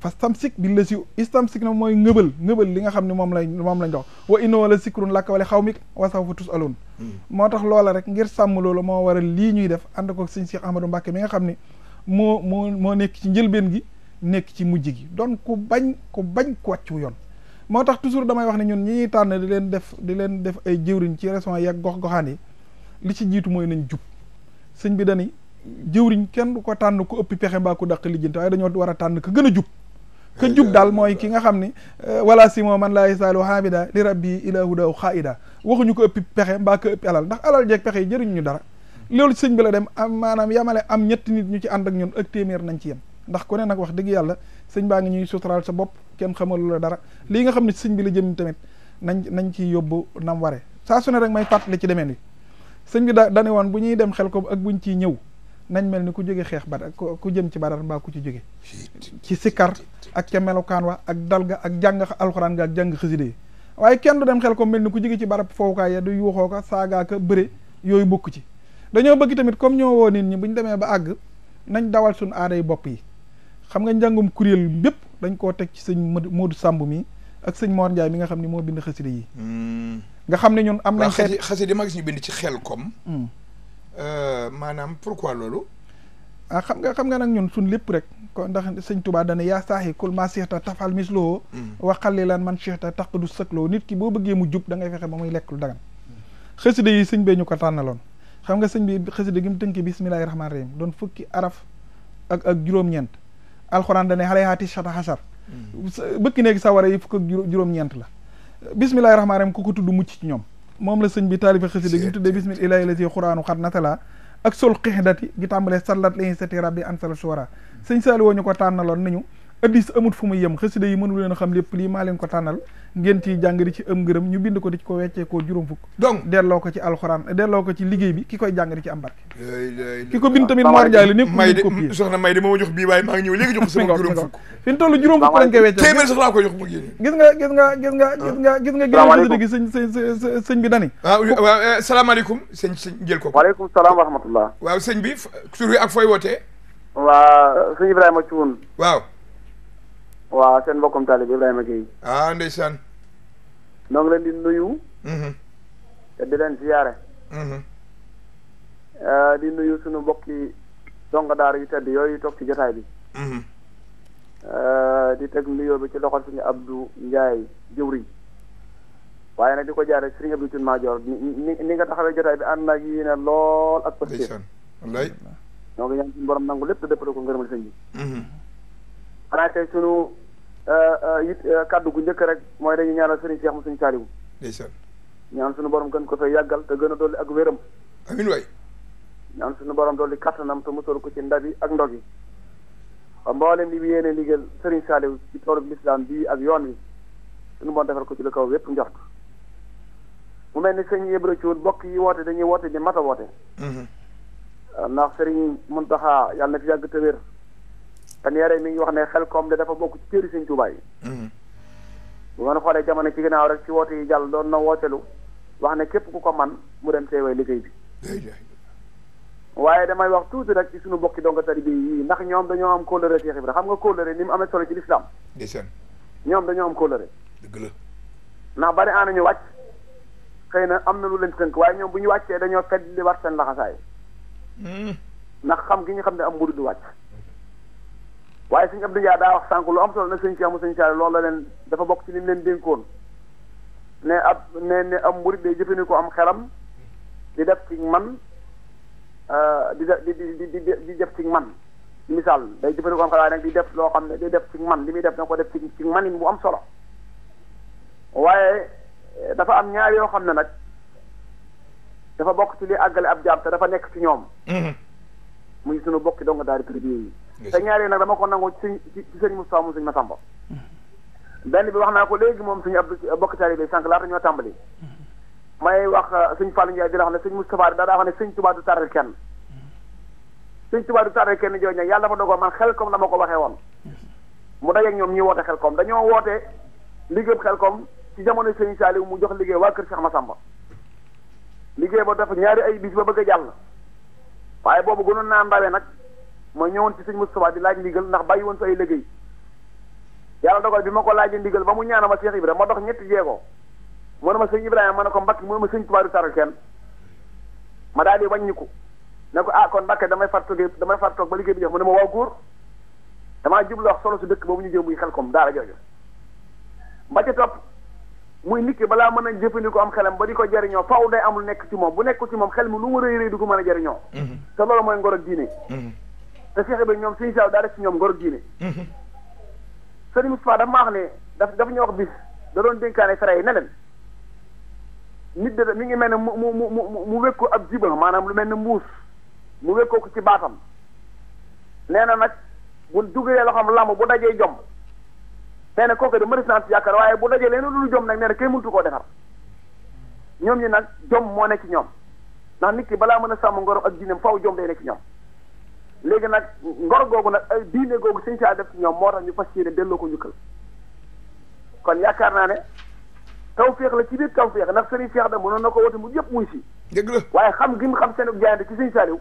fastamsik billazi istamsik na mooy ngëbal li nga xam ne moom lañ dox wa innahu la sikrun laka wa li xawmik wa sawfa tus'alun moo tax loola rek ngir sàmm loolu moo waral lii ñuy def ànd ko sëñ Cheikh Ahmadou Mbacke mi nga xam ne moo nekk ci njëlbeen gi nekk ci mujj gi doon ku bañ ku wàccu yoon moo tax toujours damay wax ne ñun ñi ñuy tànn di leen def ay jëwriñ ci régions yi ak gox-goxaan yi li ci jiitu mooy nañ jub sëñ bi dani jëwriñ kenn du ko tànn ku ëppi pexe mbaa ku dàq lijjanti waaye dañoo war a tànn ka gën a jub ka jub daal mooy ki nga xam ni wala si moo man laa yasaalu hamida li rabbi ila hudaw xaida waxuñu ko ëppi pexe mbaa ko ëppi alal ndax alal jeeg pexe yi jëriñ ñu dara loolu sëñ bi la dem am maanaam yamale am ñetti nit ñu ci ànd ak ñun ak téeméer nañ ci yem ndax ku ne nag wax dëgg yàlla sëñ baa ngi ñuy suturaal sa bopp kenn xamalu la dara lii nga xam ne sëñ bi la jëm tamit nañ ci yóbbu nam ware saa su ne rek may fàttali ci demeen wi sëñ bi dane woon bu ñuy dem Khelcom ak buñ ciy ñëw nañ mel ni ku jóge xeex Badar ku jëm ci Badar mbaa ku ci jóge ci sikkar ak ca melokaan wa ak dalga ak jàng alxuraan ga ak jàng xasida yi waaye kenn du dem Khelcom mel ni ku jóge ci barab fowukaay ya du yuuxoo ko saagaa ko bëre yooyu bokk ci dañoo bëgg tamit comme ñoo woo nit ñi bu ñu demee ba àgg nañ dawal suñu aaday bopp yi xam nga njàngum kuréel bépp dañ koo teg ci sëñ Modou Samb mi ak sëñ Mor Ndiaye mi nga xam ne moo bind xasida yi nga xam ne ñun am nañ xasida ma gis ñu bind ci Khelcom maanaam pourquoi loolu xam nga nag ñun suñ lépp rek ko ndax sëñ Touba dana yaa saaxi kul ma sixta tafal misloo waxali lan man sixta taq du sëkloo nit ki boo bëggee mu jub da ngay fexe ba muy lekk lu dagan xasida yi sëñ bee ñu ko tànnaloon xam nga sëñ bi xasida gi mu tënki bismillahi rahmaani rahim doon fukki araf ak juróom-ñeent alxuraan dane xale yaati sata xasar bëkki néegi sawara yi fukk ak juróom-ñeent la bismillahi rahmaani rahim ku ko tudd mucc ci ñoom moom la sëñ bi taalifa xasida gi mu tuddee bismillahi la si xuraanu xat natala ak sol xixdati gi tàmbalee sallat lañuy sati rabbi ansala suwara sëñ Saliou woo ñu ko tànnaloon nañu addis amut fu muy yem xasida yi mënu leen a xam lépp lii maa leen ko tànnal ngeen ciy jàng di ci ëm ngërëm ñu bind ko di ci ko weccee koo juróom fukk donc delloo ko ci alxuraan delloo ko ci liggéey bi ki koy jàng di ci am barke ki ko bind tamit Mor Ndiaye la nekk may de soxna may de moo ma jox bii waaye maa ngi ñëw léegi jox ko sama juróom fukk fi ñu toll juróom fukk lañ koy weccee téeméer sax laa koy jox mu génne gis nga génn xasida gi sëñ bi dani waaw salaamaaleykum sëñ jël ko waaleykum salaam wa rahmatullah waaw sëñ bi tur wi ak fooy wootee waa sëñ Ibrahima Thioune waaw waaw seen mbokkum taalibe Ibrahima Gueye ndeysaan noo ngi leen di nuyu te di leen ziyaare di nuyu suñu mbokki donga daara yu tedd yooyu toog ci jotaay bi di teg nuyoo bi ci loxol suñu Abdou Ndiaye jëwriñ waaye nag di ko jaare Serigne Abdou Thioune Madior ni nga taxawee jotaay bi ànd naag yi ne lool ak pasté wallaay noo ngi ñaan suñu borom nangu lépp te dëppale ko ngërëmal sëñ bi xanaa tey sunu kaddu gu njëkk rek mooy dañuy ñaanal Serigne Cheikh mu Serigne Saliou ndeysaan ñaan suñu borom gën ko fay yàggal te gën a dolli ak wéram amiin waay ñaan suñu borom dolli kattanam te musal ko ci ndabi ak ndog yi mboolem li bi yéene liggéeyal Serigne Saliou ci toolu l'islam bii ak yoon wi suñu borom defal ko ci lu kaw wépp njort mu mel ni sëñ Ibra Thioune bokk yi woote dañuy woote di mat a woote ndax Serigne Mountakha yàlla na fi yàgg te wér te yare mi ngi wax ne Khelcom de dafa bokk ci cëri Sëñ Tuubaa yi bu ngeen xoolee jamono ci ginnaaw rek ci woote yi jàll doon na wootelu wax ne képp ku ko man mu dem teewee liggéey bi waaye damay wax tuuti rek ci suñu bokki donga tari bi yii ndax ñoom dañoo am kóllëre Cheikh Ibra xam nga kóllëre ni mu amee solo ci lislaam ñoom dañoo am kóllëre dëgg la ndax bari aana ñu wàcc xëy na am na lu leen tënk waaye ñoom bu ñu wàccee dañoo fedd li war seen laxasaay ndax xam gi ñu xam ne am murid du wàcc waaye sëñ Abdou Ndiaye daa wax sànq lu am solo na sëñ Cheikh mu sëñ Saliou loolu la leen dafa bokk ci li mu leen dénkoon ne am murid day jëfandikoo am xelam di def ci man di def ci man misaal day jëfandikoo am xelam waaye nag di def loo xam ne day def ci man li muy def na ko def ci manin bu am solo waaye dafa am ñaar yoo xam ne nag dafa bokk ci li àggale ab jaam te dafa nekk ci ñoom muy sunu bokki donga daari privé yi te ñaari nag dama ko nangoo ci sëñ Moustapha mu sëñ Massamba benn bi wax naa ko léegi moom suñu ab bokki taalibe sànq laata ñoo tàmbali may wax sëñ Fallou Ndiaye di la xam ne sëñ Moustapha daa wax ne sëñ Touba du tardel kenn sëñ Touba du tardel kenn jooju nag yàlla dafa dogoon man Khelcom la ma ko waxee woon mu dajeeg ñoom ñuy woote Khelcom dañoo woote liggéey Khelcom ci jamono Serigne Saliou mu jox liggéey waa kër Cheikh Massamba liggéey ba dafa ñaari ay bis ba bëgg a jàll waaye boobu gënoon naa ndawee nag ma ñëwoon ci sëñ Moustapha di laaj ndigal ndax bàyyi woon sa ay liggéey yàlla dogal bi ma ko laajee ndigal ba mu ñaana ma Cheikh Ibrahima ma dox ñetti jéego mu ne ma sëñ Ibrahima ma ne ko Mbacke mu ne ma sëñ Tuubaa du taral kenn ma daal di wàññiku ne ko kon Mbacke damay far toog ba liggéey bi jox mu ne ma waaw góor damaa jublu wax solo su dëkk boobu ñu jëm muy Khelcom daara jooju ba ca topp muy nit ki balaa mën a jëfandikoo am xelam ba di ko jariñoo faaw day amul nekk ci moom bu nekkul ci moom xel mi lu mu rëy rëy du ko mën a jariñoo te loolu mooy ngor ak diine te Cheikh Ibrahima ñoom sëñ Saliou daa def ci ñoom ngor ak diine sëñ Moustapha dafa ma wax ne dafa ñu wax bis da doon dénkaane fere yi ne leen nit de mi ngi mel ne mu wékku ab jiba maanaam lu mel ne mbuus mu wékkoo ko ci baatam nee na nag bu dugalee loo xam lamb bu dajee jom nee na kooku de mënees naa ci yaakaar waaye bu dajee leen lu jom nag nee na kenn mëntu koo defar ñoom ñi nag jom moo nekk ci ñoom ndax nit ki balaa mën a sàmm ngorom ak diineem faaw jom day nekk ci ñoom léegi nag ngor googu nag ay diine googu sëñ saa def ci ñoom moo tax ñu fas yéene delloo ko njukkal kon yaakaar naa ne tawféex la ci biir tawféex ndax sëriñ Cheikh da mënoon na ko woote mu yëpp muy si dëgg la waaye xam gi mu xam seen jaayante ci sëñ Saliou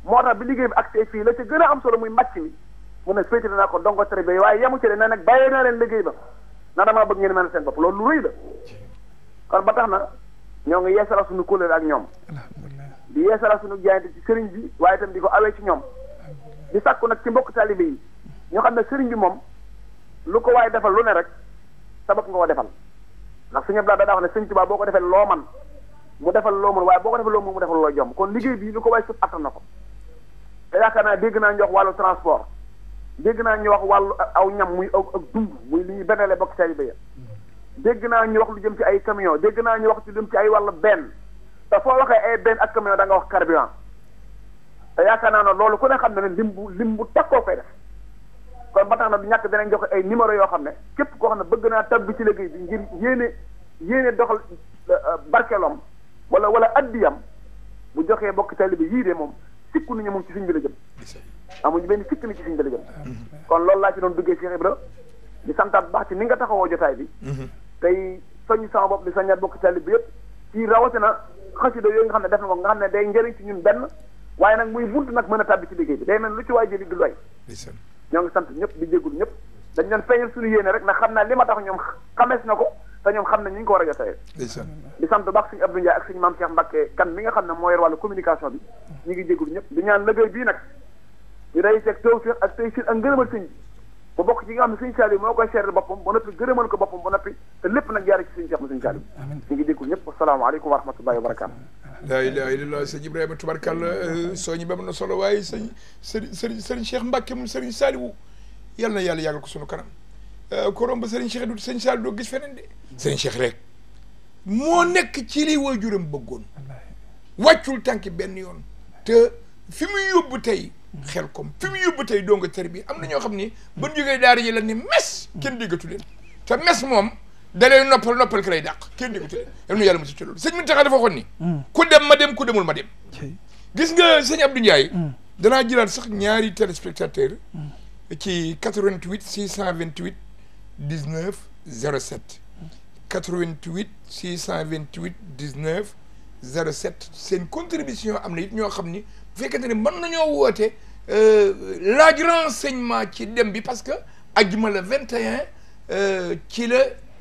moo tax bi liggéey bi accès fii la ca gën a am solo muy màcc mi mun a féetale naa ko dongo tere bi waaye yemu ci de ne nag bàyyee naa leen liggéey ba na damaa bëgg ngeen mel seen bopp loolu lu rëy la kon ba tax na ñoo ngi yeesala suñu kóllëre ak ñoom di yeesala suñu jaayante ci sëriñ bi waaye itam di ko awee ci ñoom di sàkku nag ci mbokk talibé yi ñoo xam ne sëriñ bi moom lu ko waaye defal lu ne rek sabab nga ko defal ndax suñu blaa daa wax ne sëñ Tuubaa boo ko defee loo man mu defal loo mën waaye boo ko defee loo mën mu defal loo jom kon liggéey bi lu ko waaye sut attan na ko te yaakaar naa dégg naa ñu wax wàllu transport dégg naa ñu wax wàllu aw ñam muy ak dund muy li ñuy benale bokk talibé ya dégg naa ñu wax lu jëm ci ay camion dégg naa ñu wax lu jëm ci ay wàllu benn te foo waxee ay benn ak camion da nga wax carburant te yaakaar naa ne loolu ku ne xam ne ne lim bu takkoo koy def kon ba tax na du ñàkk danañ joxe ay numéro yoo xam ne képp koo xam ne bëgg naa tabbi ci liggéey bi ngir yéene doxal barkeeloom wala addiyam bu joxee bokk talibé yii de moom sikku nañu moom ci suñ bi la jëm amuñu benn sikk ni ci suñ bi la jëm kon loolu laa ci doon duggee Cheikh Ibra di santaat baax ci ni nga taxawoo jotaay bi tey soññ sama bopp di soññaat bokk talibé bi yëpp ci rawatina xasida yooyu nga xam ne def na ko nga xam ne day njëriñ ci ñun benn waaye nag muy bunt nag mën a tàbbi ci liggéey bi day mel lu ci waay jëli du doy ñoo ngi sant ñëpp di jéggul ñëpp dañ doon feeñal suñu yéene rek ndax xam naa li ma tax ñoom xamees na ko te ñoom xam nañ ñu ngi ko war a jotee di sant baax suñu Abdou Ndiaye ak suñu maam Cheikh Mbacke kan mi nga xam ne moo yor wàllu communication bi ñu ngi jéggul ñëpp di ñaan liggéey bii nag ñu day seeg tawfiq ak tey ak ngërëmal sëñ bi bu bokk ci nga xam ne sëñ Saliou moo koy seeral boppam ba noppi gërëmal ko boppam ba noppi te lépp nag jaare ci sëñ Cheikh ma sëñ Saliou ñu ngi jéggul ñëpp asalaamaaleykum wa rahmatullahi wa barakatu laa ilaha illallah sëñ Ibrahima tubarkàlla sooñi ba mën na solo waaye sëriñ Cheikh Mbacke mu sëriñ Saliou yal na yàlla yàggal ko sunu kanam ko romb sëriñ Cheikh du sëñ Saliou doo gis feneen de sëriñ Cheikh rek moo nekk ci li waajuram bëggoon wàccul tànki benn yoon te fi mu yóbbu tey Khelcom fi mu yóbbu tey donga tër bi am na ñoo xam ni ba ñu jógee daara ji la ni mes kenn déggatu leen te mes moom da lay noppal ki lay dàq kenn déggatu leen yal na yàlla mosu ci loolu sëñ Mountakha dafa waxoon ni ku dem ma dem ku demul ma dem gis nga sëñ Abdou Ndiaye danaa jëlaat sax ñaari téléspectateur ci 88 628 19 07 88 628 19 07 seen contribution am na it ñoo xam ni bu fekkente ne mën nañoo woote laaj renseignement ci dem bi parce que ajjuma le 21 ci la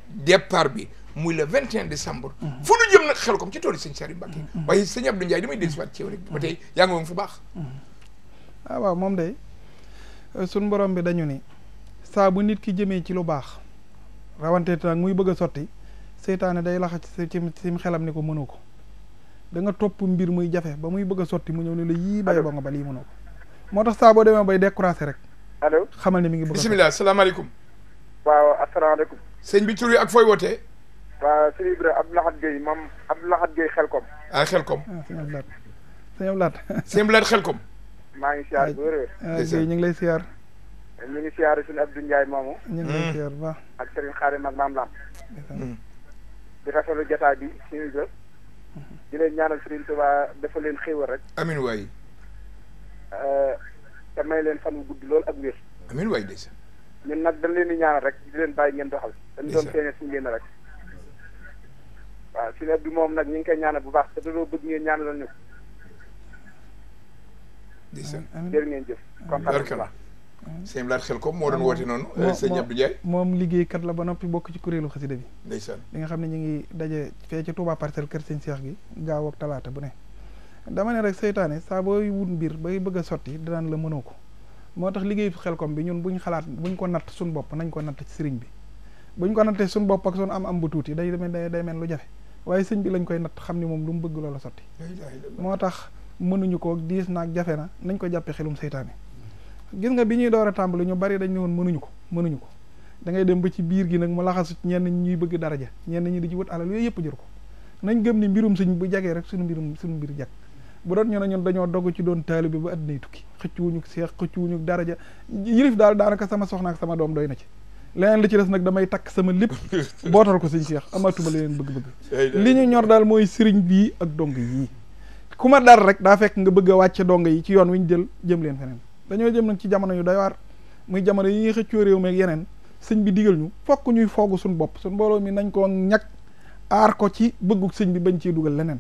départ bi muy le 21 décembre. fu nu jëm nag Khelcom ci toolu sëñ Saliou Mbacke. waaye sëñ Abdou Ndiaye damay dellusiwaat ci yow rek ba tey yaa ngi woon fu baax. waaw moom de suñ borom bi dañu ni saa bu nit ki jëmee ci lu baax rawante nag muy bëgg a sotti seytaane day laxa ci xelam ni ko mënoo ko da nga topp mbir muy jafe ba muy bëgg a sotti mu ñëw ne la yii bay ba nga ba lii mënoo ko moo tax saa boo demee bay découragé rek. allo xamal ne mi ngi bëgg a. bisimilah salaamaaleykum. waaw asalaamaaleykum. sëñ bi tur yi ak fooy wootee. waaw sëñ Ibrahima Abdou Lahad Gueye moom Abdou Lahad Gueye Khelcom. ah Khelcom. sëñ Abdou Lahad sëñ Abdou Lahad. sëñ Abdou Lahad Khelcom. maa ngi siyaar bu wér. Gueye ñu ngi lay siyaar. ñu ngi siyaar suñu Abdou Ndiaye moomu. ñu ngi lay siyaar bu baax. ak Serigne Xaadim ak Maam Lam. di rafetlu jotaay bi suñu jëf. di leen ñaanal Serigne Touba dafa leen xéewal rek. amiin waay. te may leen fan wu gudd lool ak wér. amiin waay de. ñun nag dañ leen di ñaanal rek di leen bàyyi ngeen doxal dañ doon feeñe suñu yéen rek waaw si bi moom nag ñu ngi koy ñaanal bu baax te dañoo bëgg ngeen ñaanal ñu jërë ngeen jëf kontaan sëñ Blaat Khelcom moo doon woote noonu sëñ Abdou Ndiaye moom liggéeykat la ba noppi bokk ci kuréelu xasida bi ndeysaan li nga xam ne ñu ngi daje fee ci Touba Parcelles kër sëñ Cheikh gi gaaw ak talaata bu ne dama ne rek seytaane saa booy wut mbir bay bëgg a sotti danaan la mënoo ko moo tax liggéey Khelcom bi ñun buñ xalaat buñ ko natt suñ bopp nañ ko natt ci sëriñ bi buñ ko nattee suñ bopp ak suñ am bu tuuti day mel lu jafe waaye sëñ bi lañ koy natt xam ni moom lu mu bëgg loola sotti moo tax mënuñu ko diis naag jafe na nañ ko jàppee xelum seytaane gis nga bi ñuy door a tàmbali ñu bari dañ ne woon mënuñu ko da ngay dem ba ci biir gi nag mu laxasu ñenn ñuy bëgg daraja ñenn ñi di ci wut alal yooyu yëpp jër ko nañ gëm ni mbirum sëñ bu jagee rek suñu mbir jag bu doon ñu ne ñun dañoo dogg ci doon taalibe ba addinay tukki xëccuwuñu seex xëccuwuñu daraja yilif daal daanaka sama soxna ak sama doom doy na ci leneen li ci des nag damay takk sama lépp bootal ko sëñ Seex amatuma leneen bëgg-bëgg li ñu ñor daal mooy sëriñ bii ak dong yii ku ma dar rek daa fekk nga bëgg a wàcce dong yi ci yoon wi ñu jël jëm leen feneen dañoo jëm nag ci jamono yu doy waar muy jamono yi ñuy xëccoo réew meeg yeneen sëñ bi digal ñu fokk ñuy foogu suñ bopp suñ mbooloo mi nañ koo ñag aar ko ci bëgguk sëñ bi bañ ciy dugal leneen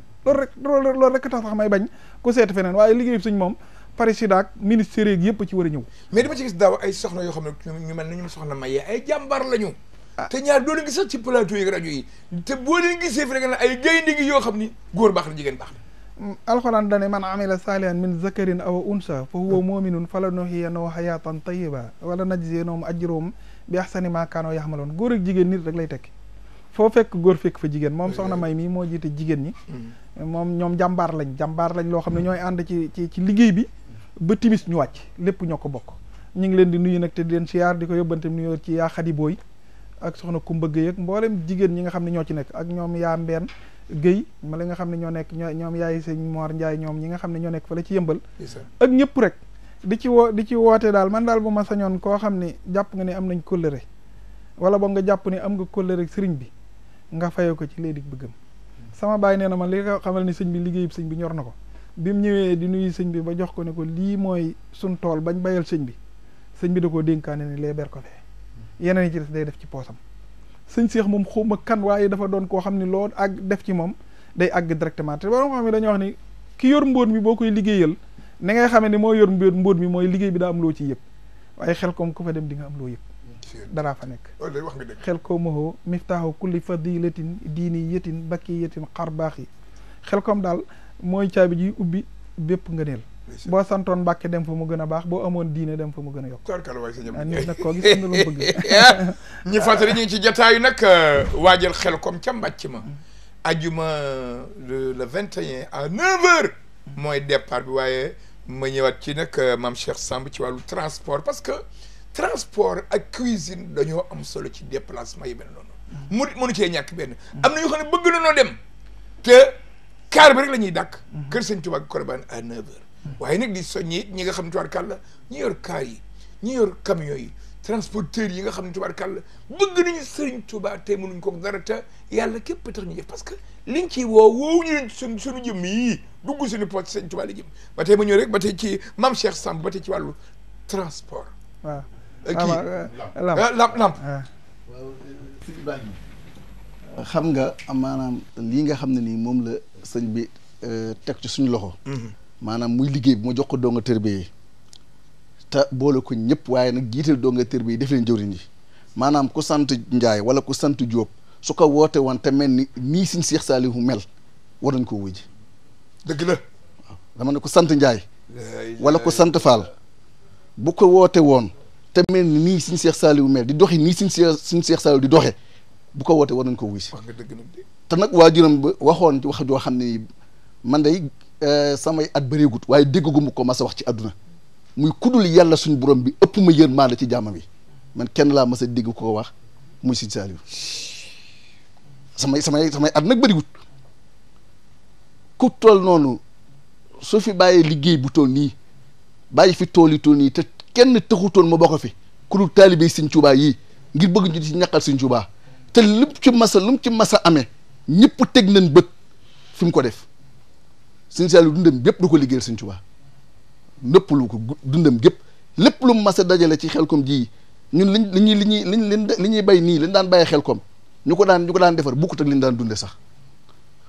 loolu rek tax sax may bañ ku seeti feneen waaye liggéey sëñ moom président ak ministère yeeg yëpp ci war a ñëw mais dama ci gis daaw ay soxna yoo xam ne ñu mel ne ñu soxna Maye ay jàmbaar lañu te ñaar doo leen gis sax ci plateau yi rajo yi te boo leen gisee fi rek na ay gaynde gi yoo xam ni góor baax na jigéen baax na alxuraan dane man amila saalihan min zakarin aw unsa fa huwa muminun fala nuhyiyannahu hayatan tayyiba wala najziyannahum ajrahum bi ahsani ma kaanu yaxmaloon góor ak jigéen nit rek lay tekki foo fekk góor fekk fa jigéen moom soxna May mii moo jiite jigéen ñi moom ñoom jàmbaar lañ loo xam ne ñooy ànd ci liggéey bi ba timis ñu wàcc lépp ñoo ko bokk ñu ngi leen di nuyu nag te di leen siyaar di ko yóbbante nuyoo ci yaa Xadi Booy ak soxna Kumba Gueye ak mboolem jigéen ñi nga xam ne ñoo ci nekk ak ñoom yaa Mbeen Gueye ma la nga xam ne ñoo nekk ñoom yaay sëñ Mor Ndiaye ñoom ñi nga xam ne ñoo nekk fa la ci yëmbal ak ñëpp rek di ci woote daal man daal bu ma sañoon koo xam ne jàpp nga ne am nañ kóllëre wala boog nga jàpp ne am nga kóllëre sëriñ bi nga fayoo ko ci léegi bëggam sama baay nee na man li nga xamal ni sëñ bi liggéeyub sëñ bi ñor na ko bi mu ñëwee di nuyu sëñ bi ba jox ko ne ko lii mooy suñ tool bañ bayal sëñ bi da koo dénkaane ne lee ber ko fee yeneen yi ci des day def ci poosam sëñ Seex moom xawma kan waaye dafa doon koo xam ne loo àgg def ci moom day àgg directement te borom xam ne dañoo wax ni ki yor mbóot mi boo koy liggéeyal ni ngay xamee ni moo yor mbóot mi mooy liggéey bi daa am loo ci yëg waaye Khelcom ku fa dem di nga am loo yëg daraa fa nekk Khelcom miftaahu kulli fadilatin diiniyatin bakkiyatin xarbaaxi Khelcom daal mooy caabi ji ubbi bépp ngëneel boo santoon Mbàkke dem fa mu gën a baax boo amoon diine dem fa mu gën a yokk nit nag koo gis am na lu bëgg ñu fàttali ñu ngi ci jataayu nag waajal Khelcom ca mbàcc ma ajuma le 21 à 9h mooy départ bi waaye ma ñëwaat ci nag maam Cheikh Samb ci wàllu transport parce que transport ak cuisine dañoo am solo ci déplacement yi mel noonu mënu cee ñàkk benn am na ñoo xam ne bëgg na noo dem te car bi rek la ñuy dàkk kër Sëñ Tuubaa Colobane à 9h waaye nag di soññi ñi nga xam ne tubaarkàlla ñi yor car yi ñi yor camion yi transporteurs yi nga xam ne tubaarkàlla bëgg nañu Sëriñ Tuubaa te mënuñ ko dara te yàlla képp tax ñu def parce que liñ ciy woowu ñu leen suñu jëm yi dugg suñu poche Sëriñ Tuubaa la jëm ba tey ma ñëw rek ba tey ci Mame Cheikh Samb ba tey ci wàllu transport waaw lamp xam nga maanaam lii nga xam ne nii moom la sëñ bi teg ci suñu loxo maanaam muy liggéey bi mu jox ko donga tërbiye yi te boole ko ñëpp waaye nag jiital donga tërbiye yi def leen jëwriñ yi maanaam ku sant Njaay wala ku sant Jóob su ko woote woon te mel ni nii suñ Seex Saalihu mel war nañ koo wuji dëgg la waaw dama ne ku sant Njaay wala ku sant Faal bu ko woote woon te mel ni nii suñ Seex Saalihu mel di doxi nii suñ Seex Saalihu di doxe bu ko woote war nañ ko wuy si te nag waajuram ba waxoon wax joo xam ne man day samay at bëreegut waaye déggaguma ko mas a wax ci àdduna muy kudul yàlla suñ borom bi ëpp ma yërmande ci jàmmam yi man kenn laa mas a dégg ko wax muy Sëñ Saaliw samay at nag bëriwut ku toll noonu su fi bàyyee liggéey bu toll nii bàyyi fi tool yi toll nii te kenn taxutoon ma bokk fi ku dul taalibe Sëñ Tuubaa yii ngir bëgg ñu ci ñaqal Sëñ Tuubaa te lu mu ci masa amee ñëpp teg nañ bët fi mu ko def Sëñ Saaliw dundam gépp du ko liggéeyal Sëñ Tuubaa nëpp lu ko dundam gépp lépp lu mu mas a dajale ci Khelcom ji ñun li ñuy bay nii liñ daan bàyyi Khelcom ñu ko daan defar bukkut ak li ñu daan dunde sax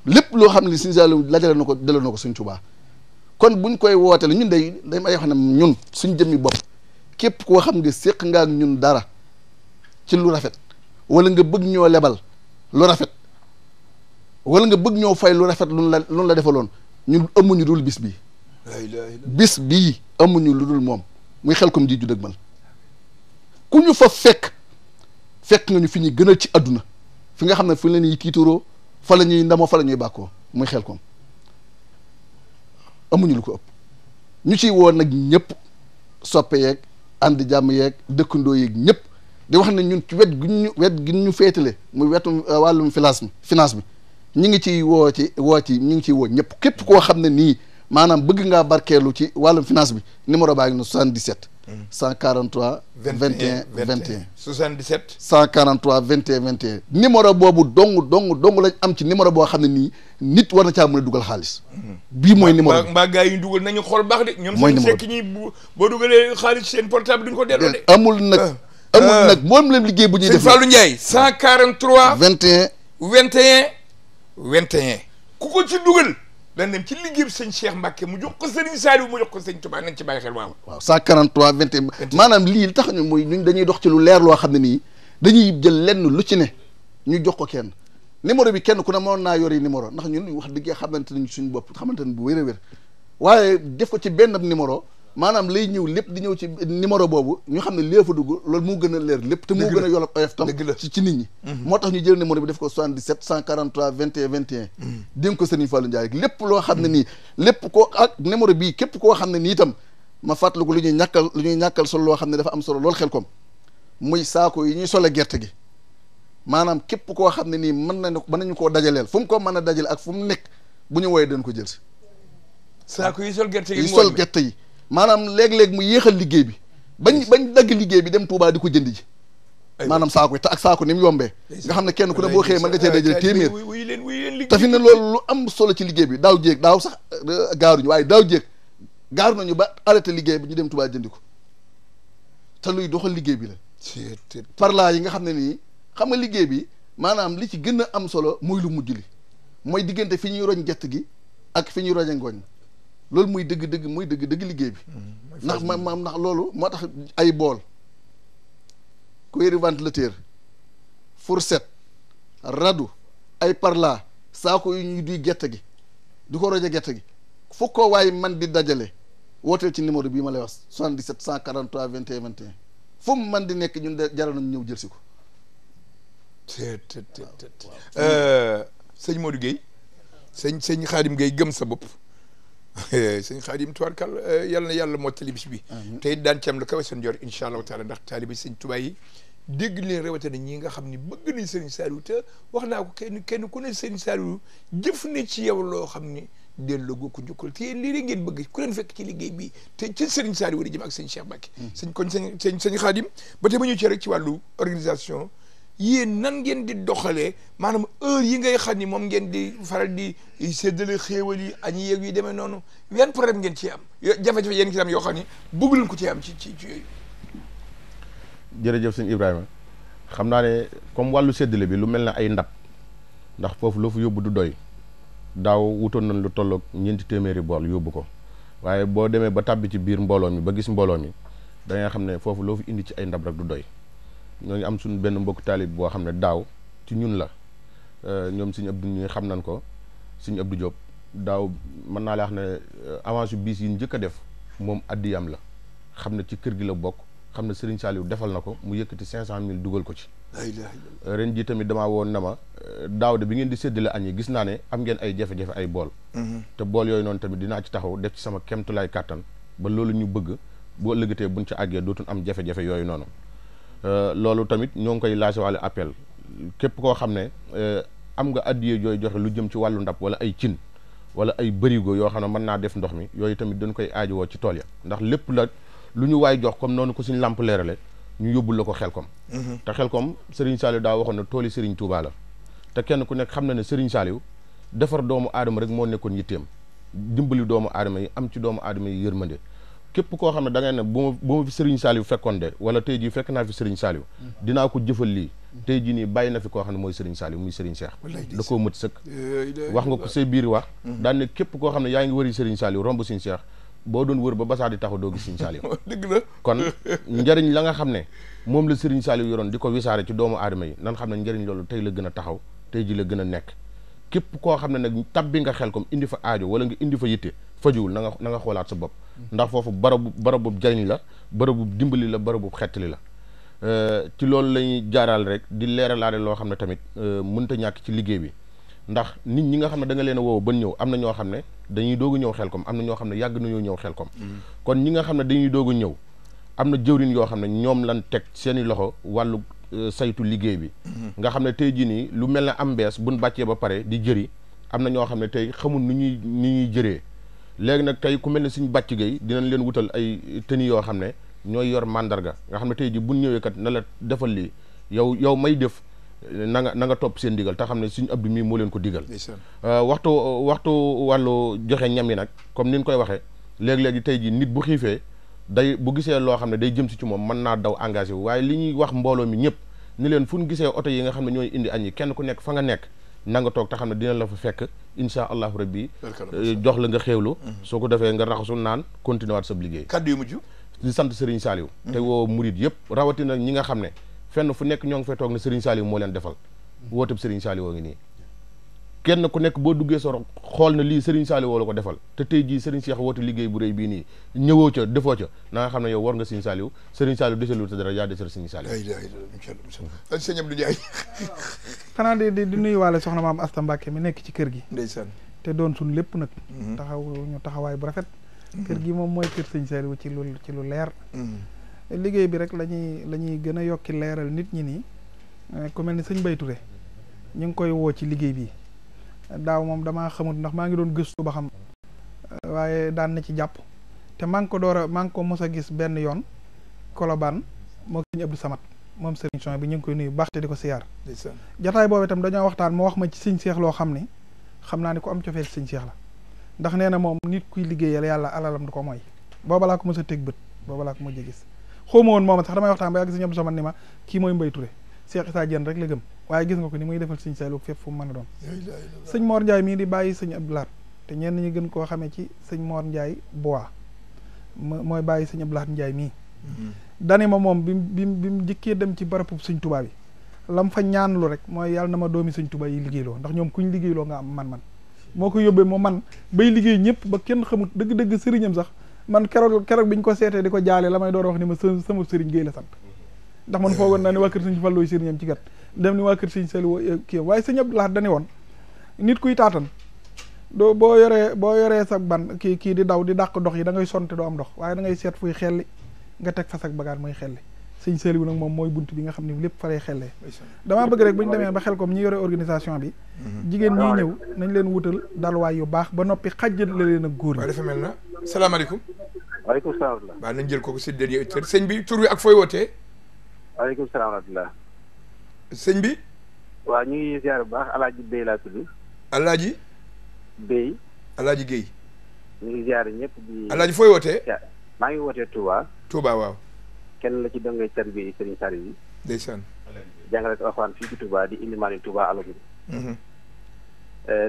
lépp loo xam ne Sëñ Saliou lajale na ko delloo na ko Sëñ Tuubaa kon buñ koy wootele ñun day may wax ne ñun suñ jëmmi bopp képp koo xam nga séq nga ak ñun dara ci lu rafet wala nga bëgg ñoo lebal lu rafet wala nga bëgg ñoo fay lu rafet lu la defaloon ñun amuñu dul bis bii amuñu lu dul moom muy Khelcom ji ju dëgmal ku ñu fa fekk nga ñu fi ñuy gënal ci àdduna fi nga xam ne fi la ñuy tiituroo fa la ñuy ndamoo fa la ñuy bàkkoo muy Khelcom amuñu lu ko ëpp ñu ciy woo nag ñëpp soppe yeeg ànd jàmm yeeg dëkkandoo yeeg ñëpp di wax ne ñun ci wet gi ñu féetale muy wetu wàllum finance bi ñu ngi ciy woo ñu ngi ciy woo ñëpp képp koo xam ne nii maanaam bëgg ngaa barkeelu ci wàllum finance bi numéro baa ngi na 77 143 21 21 77 143 21 21 numéro boobu dong lañ am ci numéro boo xam ne nii nit war na caa mën a dugal xaalis bii mooy numéro mbaa gars yi dugal nañu xool baax de ñoom seen sekk ñi boo dugalee xaalis seen portable duñ ko delloo de amul nag moom leen liggéey bu ñuy def Fallou Ndiaye 143 21 21 ku ko ci dugal dañ dem ci liggéey bi sëñ Cheikh Mbacke mu jox ko sëriñ Saliou mu jox ko sëñ Touba nañ ci bàyyi xel waaw 143 21 maanaam lii li tax ñu muy ñun dañuy dox ci lu leer loo xam ne nii dañuy jël lenn lu ci ne ñu jox ko kenn numéro bi kenn ku ne mënoon naa yori numéro ndax ñun wax dëgg xamante nañ suñu bopp xamante ne bu wér a wér waaye def ko ci benn numéro maanaam lay ñëw lépp di ñëw ci numéro boobu ñu xam ne lee fa dugg loolu moo gën a leer lépp te moo gën a yolop oyof tam ci nit ñi moo tax ñu jël numéro bi def ko 77 143 21 21 dénk ko Serigne Fallou Ndiaye lépp loo xam ne nii lépp ko ak numéro bii képp koo xam ne nii itam ma fàttaliku lu ñuy ñàkkal solo loo xam ne dafa am solo loolu Khelcom muy saako yi ñuy sole gerte gi maanaam képp koo xam ne nii mën nañu koo dajaleel fu mu ko mën a dajale ak fu mu nekk bu ñu wooyee dañ ko jël si saako yi sol gerte yi sol gerte yi maanaam léeg-léeg mu yéexal liggéey bi bañ dagg liggéey bi dem Touba di ko jënd ji maanaam saako yi te ak saako ni mu yombee nga xam ne kenn ku ne boo xëyee mën nga cee dajale téeméer te fi ne loolu lu am solo ci liggéey bi daaw sax gaaruñu waaye daaw jéeg gaaru nañu ba arrêté liggéey bi ñu dem Touba jëndi ko te luy doxal liggéey bi la par là yi nga xam ne nii xam nga liggéey bi maanaam li ci gën a am solo mooy lu mujj li mooy diggante fi ñuy roñ gerte gi ak fi ñuy roñe ngooñ loolu muy dëgg liggéey bi ndax ndax loolu moo tax ay bool cuillère ventilateur fourchette radu ay parla saako yu ñuy duy gerte gi di ko roje gerte gi fu ko waaye man di dajale wooteel ci numéro bii ma lay wax 77 143 21 21 fu mu man di nekk ñun de jaral nañu ñëw jël si ko sëñ Modou Guèye sëñ Khadim Guèye gëm sa bopp sëñ Khadim tubaarkal yal na yàlla mottali bis bi te it daan ci am la kawe seen jor incha allahu taala ndax taalibi sëñ Tuubaa yi dégg leen rawatina ñi nga xam ni bëgg nañ sëñ Saliou te wax naa ko kenn ku ne sëñ Saliou jëf ne ci yow loo xam ni delloo goo ko njukkal te yéen lii rek ngeen bëgg ku leen fekk ci liggéey bi te ci sëriñ Saliou di jëm ak sëñ Cheikh Mbacke sëñ Khadim ba te ba ñu ci rek ci wàllu organisation yéen nan ngeen di doxalee maanaam heure yi ngay xam ni moom ngeen di faral di séddale xéewal yi añ yeeg yu demee noonu yan problème ngeen ci am jafe-jafe yéen ci am yoo xam ni bëgg leen ko ci am ci yooyu. jërëjëf sëñ Ibrahima xam naa ne comme wàllu séddale bi lu mel ne ay ndab ndax foofu loo fa yóbbu du doy daaw wutoon nañ lu tolloog 4 téeméeri bool yóbbu ko waaye boo demee ba tàbbi ci biir mbooloo mi ba gis mbooloo mi da nga xam ne foofu loo fi indi ci ay ndab rek du doy. ñoo ngi am suñu benn mbokk taalib boo xam ne daaw ci ñun la ñoom suñu Abdou ñi xam nañ ko suñu Abdou Diop daaw mën naa la wax ne avance bis yi njëkk a def moom addiyam la xam ne ci kër gi la bokk xam ne Serigne Saliou defal na ko mu yëkkati 500 000 dugal ko ci. ren ji tamit damaa woon na ma daaw de bi ngeen di séddale añ yi gis naa ne am ngeen ay jafe-jafe ay bool. te bool yooyu noonu tamit dinaa ci taxaw def ci sama kemtulaay kàttan ba loolu ñu bëgg boo ëllëgatee buñ ci àggee dootul am jafe-jafe yooyu noonu. loolu tamit ñoo ngi koy lancé wàllu appel képp koo xam ne am nga addiye yooyu joxe lu jëm ci wàllu ndab wala ay cin wala ay bërigo yoo xam ne mën naa def ndox mi yooyu tamit dañ koy aajowoo ci tool ya ndax lépp la lu ñu waay jox comme noonu ko suñ làmp leerale ñu yóbbul la ko Khelcom te Khelcom Serigne Saliou daa waxoon ne tooli Serigne Touba la te kenn ku nekk xam na ne Serigne Saliou defar doomu aadama rek moo nekkoon yitteem dimbali doomu aadama yi am ci doomu aadama yi yërmande képp koo xam ne da ngay ne bu ma fi Serigne Saliou fekkoon de wala tey jii fekk naa fi Serigne Saliou dinaa ko jëfal lii tey jii nii bàyyi na fi koo xam ne mooy Serigne Saliou muy Serigne Cheikh da koo mët sëkk wax nga ko say biir wax daan ne képp koo xam ne yaa ngi wëri Serigne Saliou romb Serigne Cheikh boo doon wër ba basaa di taxaw doo gis Serigne Saliou dëgg la kon njëriñ la nga xam ne moom la Serigne Saliou yoroon di ko wisaare ci doomu aadama yi nan xam ne njëriñ loolu tey la gën a taxaw tey ji la gën a nekk képp koo xam ne nag tabbi nga Khelcom indi fa aajo wala nga indi fa yitte fajuwul na nga xoolaat sa bopp ndax foofu barabu jariñ la barabu dimbali la barabu xettali la ci loolu lañuy jaaraal rek di leeralaale loo xam ne tamit mënta ñàkk ci liggéey bi ndax nit ñi nga xam ne da nga leen a woow ban ñëw am na ñoo xam ne dañuy doog a ñëw Khelcom am na ñoo xam ne yàgg nañoo ñëw Khelcom kon ñi nga xam ne dañuy doog a ñëw am na jëwriñ yoo xam ne ñoom lan teg seeni loxo wàllu saytu liggéey bi nga xam ne tey jii nii lu mel ne am bees buñ bàccee ba pare di jëri am na ñoo xam ne tey xamul ni ñuy jëree léegi nag tey ku mel ne suñu bàcc gay dinañ leen wutal ay tenue yoo xam ne ñooy yor mandarga nga xam ne tey ji buñ ñëwee kat na la defal lii yow may def na nga topp seen digal te xam ne suñu abdu mii moo leen ko digal waxtu wàllu joxe ñam yi nag comme ni ñu koy waxee léegi-léegi tey ji nit bu xiifee bu gisee loo xam ne day jëm si ci moom mën naa daw engagé wu waaye li ñuy wax mbooloo mi ñëpp ni leen fu ñu gisee oto yi nga xam ne ñooy indi añ yi kenn ku nekk fa nga nekk na nga toog te xam ne dina la fa fekk insha allahu rabbi jox la nga xéewlu soo ko defee nga raxasu naan continuer waat sa liggéey kaddu yu mujj di sant Serigne Saliou te woo murid yëpp rawatina ñi nga xam ne fenn fu nekk ñoo ngi fay toog ne Serigne Saliou moo leen defal wooteb Serigne Saliou woo ngi nii kenn ku nekk boo duggee soro xool na lii Serigne Saliou woo la ko defal te tey jii Serigne Cheikh woote liggéey bu rëy bii nii ñëwoo ca defoo ca na nga xam ne yow war nga Serigne Saliou Serigne Saliou deselul te dara yaa desal Serigne Saliou sëñ Abdou Ndiaye xanaa di nuyuwaale soxna maam Asta Mbacke mi nekk ci kër gi ndeysaan te doon suñ lépp nag taxawaay bu rafet kër gi moom mooy kër Serigne Saliou ci lu leer liggéey bi rek la ñuy gën a yokki leeral nit ñi nii ku mel ni sëñ Bay Touré ñu ngi koy woo ci liggéey bi daaw moom damaa xamut ndax maa ngi doon gëstu ba xam waaye daan na ci jàpp te maa ngi ko mos a gis benn yoon Colobane moo sëñ Abdou Samad moom Serigne Son bi ñu ngi koy nuyu baax te di ko siyaar jataay boobu itam dañoo waxtaan mu wax ma ci sëñ Cheikh loo xam ni xam naa ni ko am cofeel sëñ Cheikh la ndax nee na moom nit kuy liggéeyal yàlla alalam du ko mooy booba laa ko mos a teg bët booba laa ko mos a gis xawma woon moom sax damay waxtaan ba yàgg sëñ Abdou Samad ni ma kii mooy Mbay Touré Cheikh Issa Diène rek la gëm waaye gis nga ko ni muy defal sëñ Saliou fépp fu mu mën a doon sëñ Mor Ndiaye mii di bàyyi sëñ Abdou Lahat te ñenn ñi gën koo xamee ci sëñ Mor Ndiaye bois mooy bàyyi sëñ Abdou Lahat Ndiaye mii dani ma moom bi mu njëkkee dem ci barabu sëñ Tuubaa bi lam fa ñaanlu rek mooy yàlla na ma doomi sëñ Tuubaa yi liggéeyloo ndax ñoom kuñ liggéeyloo nga am man moo ko yóbbee mu man bay liggéey ñëpp ba kenn xamut dëgg-dëgg sëriñam sax man keroog bi ñu ko seetee di ko jaale la may door a wax ni ma sama sëriñ Géey la sant ndax man foogoon naa ne waa kër sëñ Fallooy sëriñam ci gat dem ni waa kër sëñ Saliou kii waaye sëñ Abdou Lahad dani woon nit kuy taatan boo yoree sa ban kii di daw di dàq dox yi da ngay sonte doo am dox waaye da ngay seet fuy xelli nga teg fas ak bagaan mooy xelli sëñ Saliou nag moom mooy bunt bi nga xam ne lépp fa lay xellee damaa bëgg rek bu ñu demee ba Khelcom ñi yore organisation bi jigéen ñi ñëw nañ leen wutal dalwaay yu baax ba noppi xajjal la leen ak góor ñi dafa mel na salaamaaleykum waaleykum salaam waaw nañ jël kooku si dernier auditeur sëñ bi tur wi ak fooy wootee waaleykum salaam wa rahmatulah sëñ bi waaw ñu ngi ziar bu baax Alaaji Bey laa tudd Alaaji Bey Alaaji Guèye ñu ngi ziar ñëpp di Alaaji fooy wootee maa ngi wootee Touba waaw kenn la ci dongay tarbiya yi Serigne Saliou yi ndeysaan jàngale ko alxuraan fii ci Touba di ilimaani Touba alagu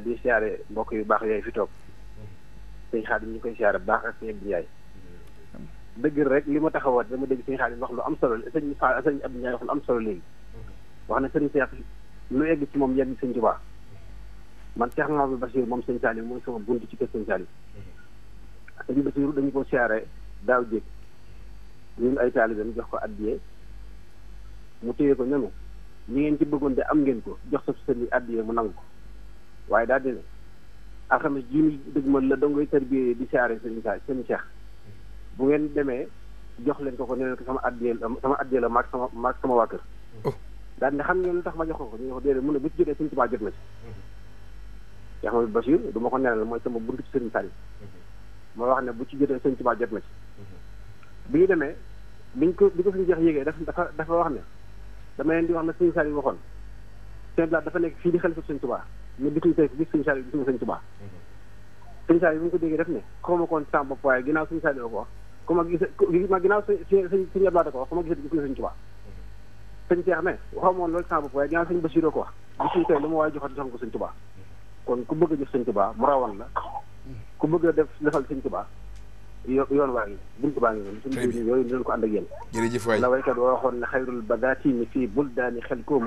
di siyaare mbokk yu baax yooyu fi toog sëñ Xaadim ñu koy siyaare bu baax ak sëñ Abdou Ndiaye dëgg rek li ma taxawaat dama dégg sëñ Xaadim wax lu am solo sëñ Abdou Ndiaye wax lu am solo léegi wax na sëriñ Cheikh lu egg ci moom yegg sëñ Touba man Cheikh Mamadou Bachir moom sëñ Saliou mooy sama bunt ci kër sëñ Saliou sëñ Bachir dañu ko siyaare daaw jéeg ñun ay taalibeem jox ko addiyee mu téye ko ñanu ñi ngeen ci bëggoon de am ngeen ko jox sa sëriñ addiyee mu nangu ko waaye daal dina alxames ji ñu dëgg ma la dongoy tarbiyee di siyaare sëñ Cheikh bu ngeen demee jox leen ko ne leen ko sama addiyee la maag sama waa kër daal ne xam ngeen lu tax ma jox ko ñu ne ko déedéet mu ne bu ci jotee sëñ Tuubaa jot na ci Cheikh Mamadou Bachir du ma ko nenal mooy sama buntu ci sëriñ Saliou moo wax ne bu ci jotee sëñ Tuubaa jot na ci bi ñu demee bi ko suñu jeex yéegee dafa wax ne dama leen di wax na sëñ Saliou waxoon sëñ Blas dafa nekk fii di xel sëñ Tuubaa ne bisuñu tey bis sëñ Saliou gisuma sëñ Tuubaa sëñ Saliou bi ñu ko déggee def ne xaw ma koon sama bopp waaye ginnaaw sëñ Saliou ko wax ku ma gis ma ginnaaw sëñ Ablaye ko wax ku ma gisati gis nga sëñ Tuubaa sëñ Cheikh ne waxam woon loolu sama bopp waaye ginnaaw sëñ Bassirou ko wax gisuñ tey lu ma waaye joxoon jox ko sëñ Tuubaa kon ku bëgg a jëf sëñ Tuubaa mu rawan la ku bëgg a defal sëñ Tuubaa yoon waa ngi buntu baa ngi noonu suñu biir yooyu dinañ ko ànd ak yéen jërëjëf waay la waykat boo waxoon ne xayrul badaatini fii buldaani Khelcom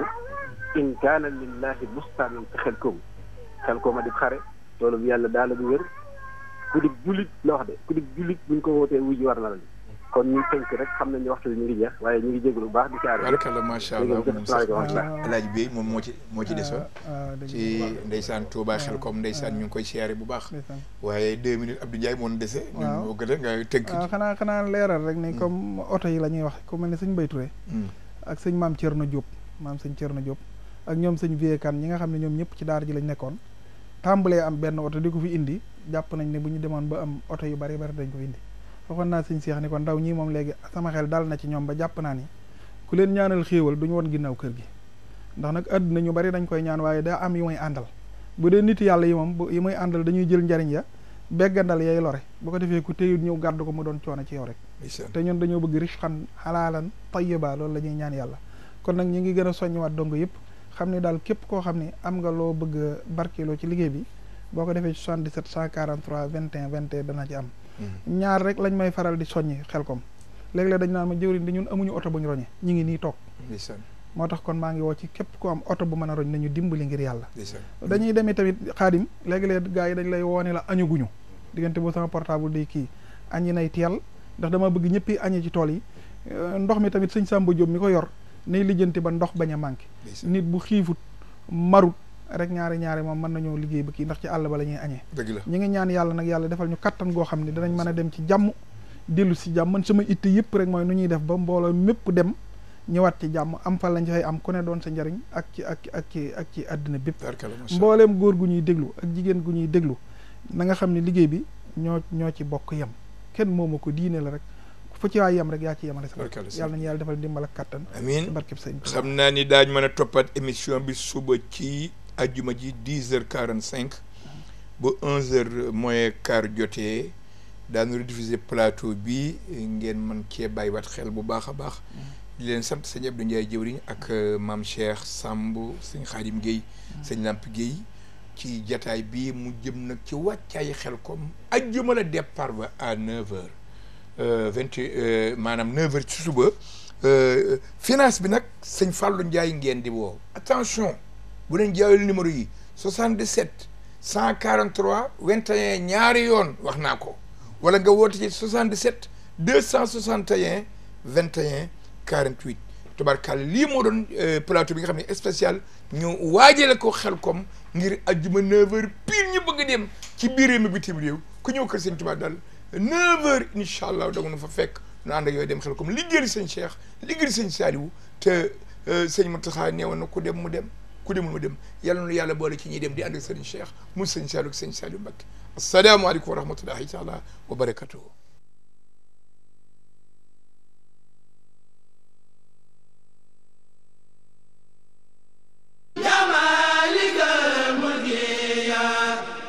in kaana lillahi bustaanan fi Khelcom a di xare loolu bu yàlla daala bu wér ku di jullit la wax de ku di jullit buñ ko wootee wuy ji war na la kon ñu tënk rek xam nañ ne waxtu bi ñu ngi jeex waaye ñu ngi jégalu bu baax di caare barkalla macha allah moom sax alaaji bi moom moo ci desoon ci ndeysaan Touba Khelcom ndeysaan ñu ngi koy siyaare bu baax waaye 2 minutes Abdou Ndiaye moo dese ñun moo gën a nga tënk xanaa leeral rek ni comme oto yi la ñuy wax ku mel ne sëñ Mbaye Touré ak sëñ maam Thierno Diop ak ñoom sëñ Vieux Kane ñi nga xam ne ñoom ñëpp ci daara ji lañ nekkoon tàmbalee am benn oto di ko fi indi jàpp nañ ne bu ñu demoon ba am oto yu bari dañ ko fi indi waxoon naa sëñ Cheikh ni ko ndaw ñii moom léegi sama xel dal na ci ñoom ba jàpp naa ni ku leen ñaanal xéewal duñu woon ginnaaw kër gi ndax nag àdduna ñu bari dañ koy ñaan waaye daa am yu may àndal bu dee nit yàlla yi moom yi may àndal dañuy jël njariñ ya beggandal yay lore bu ko defee ku téyut ñëw gàddu ko mu doon coono ci yow rek te ñun dañoo bëgg rishqan halaalan tayyiba loolu la ñuy ñaan yàlla kon nag ñi ngi gën a soññiwaat dongo yëpp xam ne daal képp koo xam ne am nga loo bëgg barkeeloo ci liggéey bi boo ko defee 77 143 21 21 dana ci am ñaar rek lañ may faral di soññi Khelcom léeg-léeg dañ naan ma jëwriñ di ñun amuñu oto bu ñu roñe ñi ngi nii toog moo tax kon maa ngi woo ci képp ku am oto bu mën a roñ nañu dimbali ngir yàlla dañuy demee tamit xaadim léegi-léeg gars yi dañ lay woone la añaguñu diggante boo sama portable day kii añi nay teel ndax dama bëgg ñëppi añi ci tool yi ndox mi tamit sëñ Samba Diop mi ko yor nay lijjanti ba ndox bañ a manqué nit bu xiifut marut rek ñaari moom mën nañoo liggéey ba kii ndax ci àll ba la ñuy añee ñu ngi ñaan yàlla nag yàlla defal ñu kattan goo xam ne dinañ mën a dem ci jàmm dellu si jàmm man sama itte yëpp rek mooy nu ñuy def ba mbooloo mépp dem ñëwaat ci jàmm am fa lañ fay am ku ne doon sa njariñ ak ci àddina bépp mbooleem góor gu ñuy déglu ak jigéen gu ñuy déglu na nga xam ne liggéey bi ñoo ci bokk yem kenn moomu ko diine la rek fu ci waay yem rek yaa ci yemale sa yàlla nañu yàlla defal dimbal ak kattan amiin barkeb sëñ xam naa ni daañ mën a toppaat émission bi suba ci ajjuma ji 10h45 ba 11h moins quart jotee daanu rediffuser plateau bi ngeen mën cee bàyyiwaat xel bu baax a baax di leen sant sëñ Abdou Ndiaye jëwriñ ak maam Cheikh Samb sëñ Khadim Guèye sëñ Lamp Guèye ci jataay bi mu jëm nag ci wàccaay Khelcom ajjuma la départ ba à 9h maanaam 9h ci suba finance bi nag sëñ Fallou Ndiaye ngeen di woo attention bu leen jaayul numéro yi 77 143 21 ñaari yoon wax naa ko wala nga woote ci 77 261 21 48 tubarkalla lii moo doon plateau bi nga xam ne spécial ñu waajale ko Khelcom ngir ajjuma 9h pile ñu bëgg a dem ci biir réew mi bitim réew ku ñëw kër sëñ Tuubaa daal 9h incha allah da nga nu fa fekk nu ànd ak yooyu dem Khelcom liggéeyal sëñ Cheikh liggéeyal sëñ Saliou te sëñ Mountakha neewoon na ku dem mu dem ku demul mu dem yàlla na yàlla boole ci ñuy dem di ànd ak sëñ Cheikh mu sëñ Saliou ak sëñ Saliou Mbacke asalaamaaleykum wa rahmatullahi taala wa barakatuhu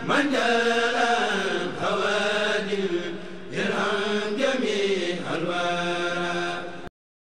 من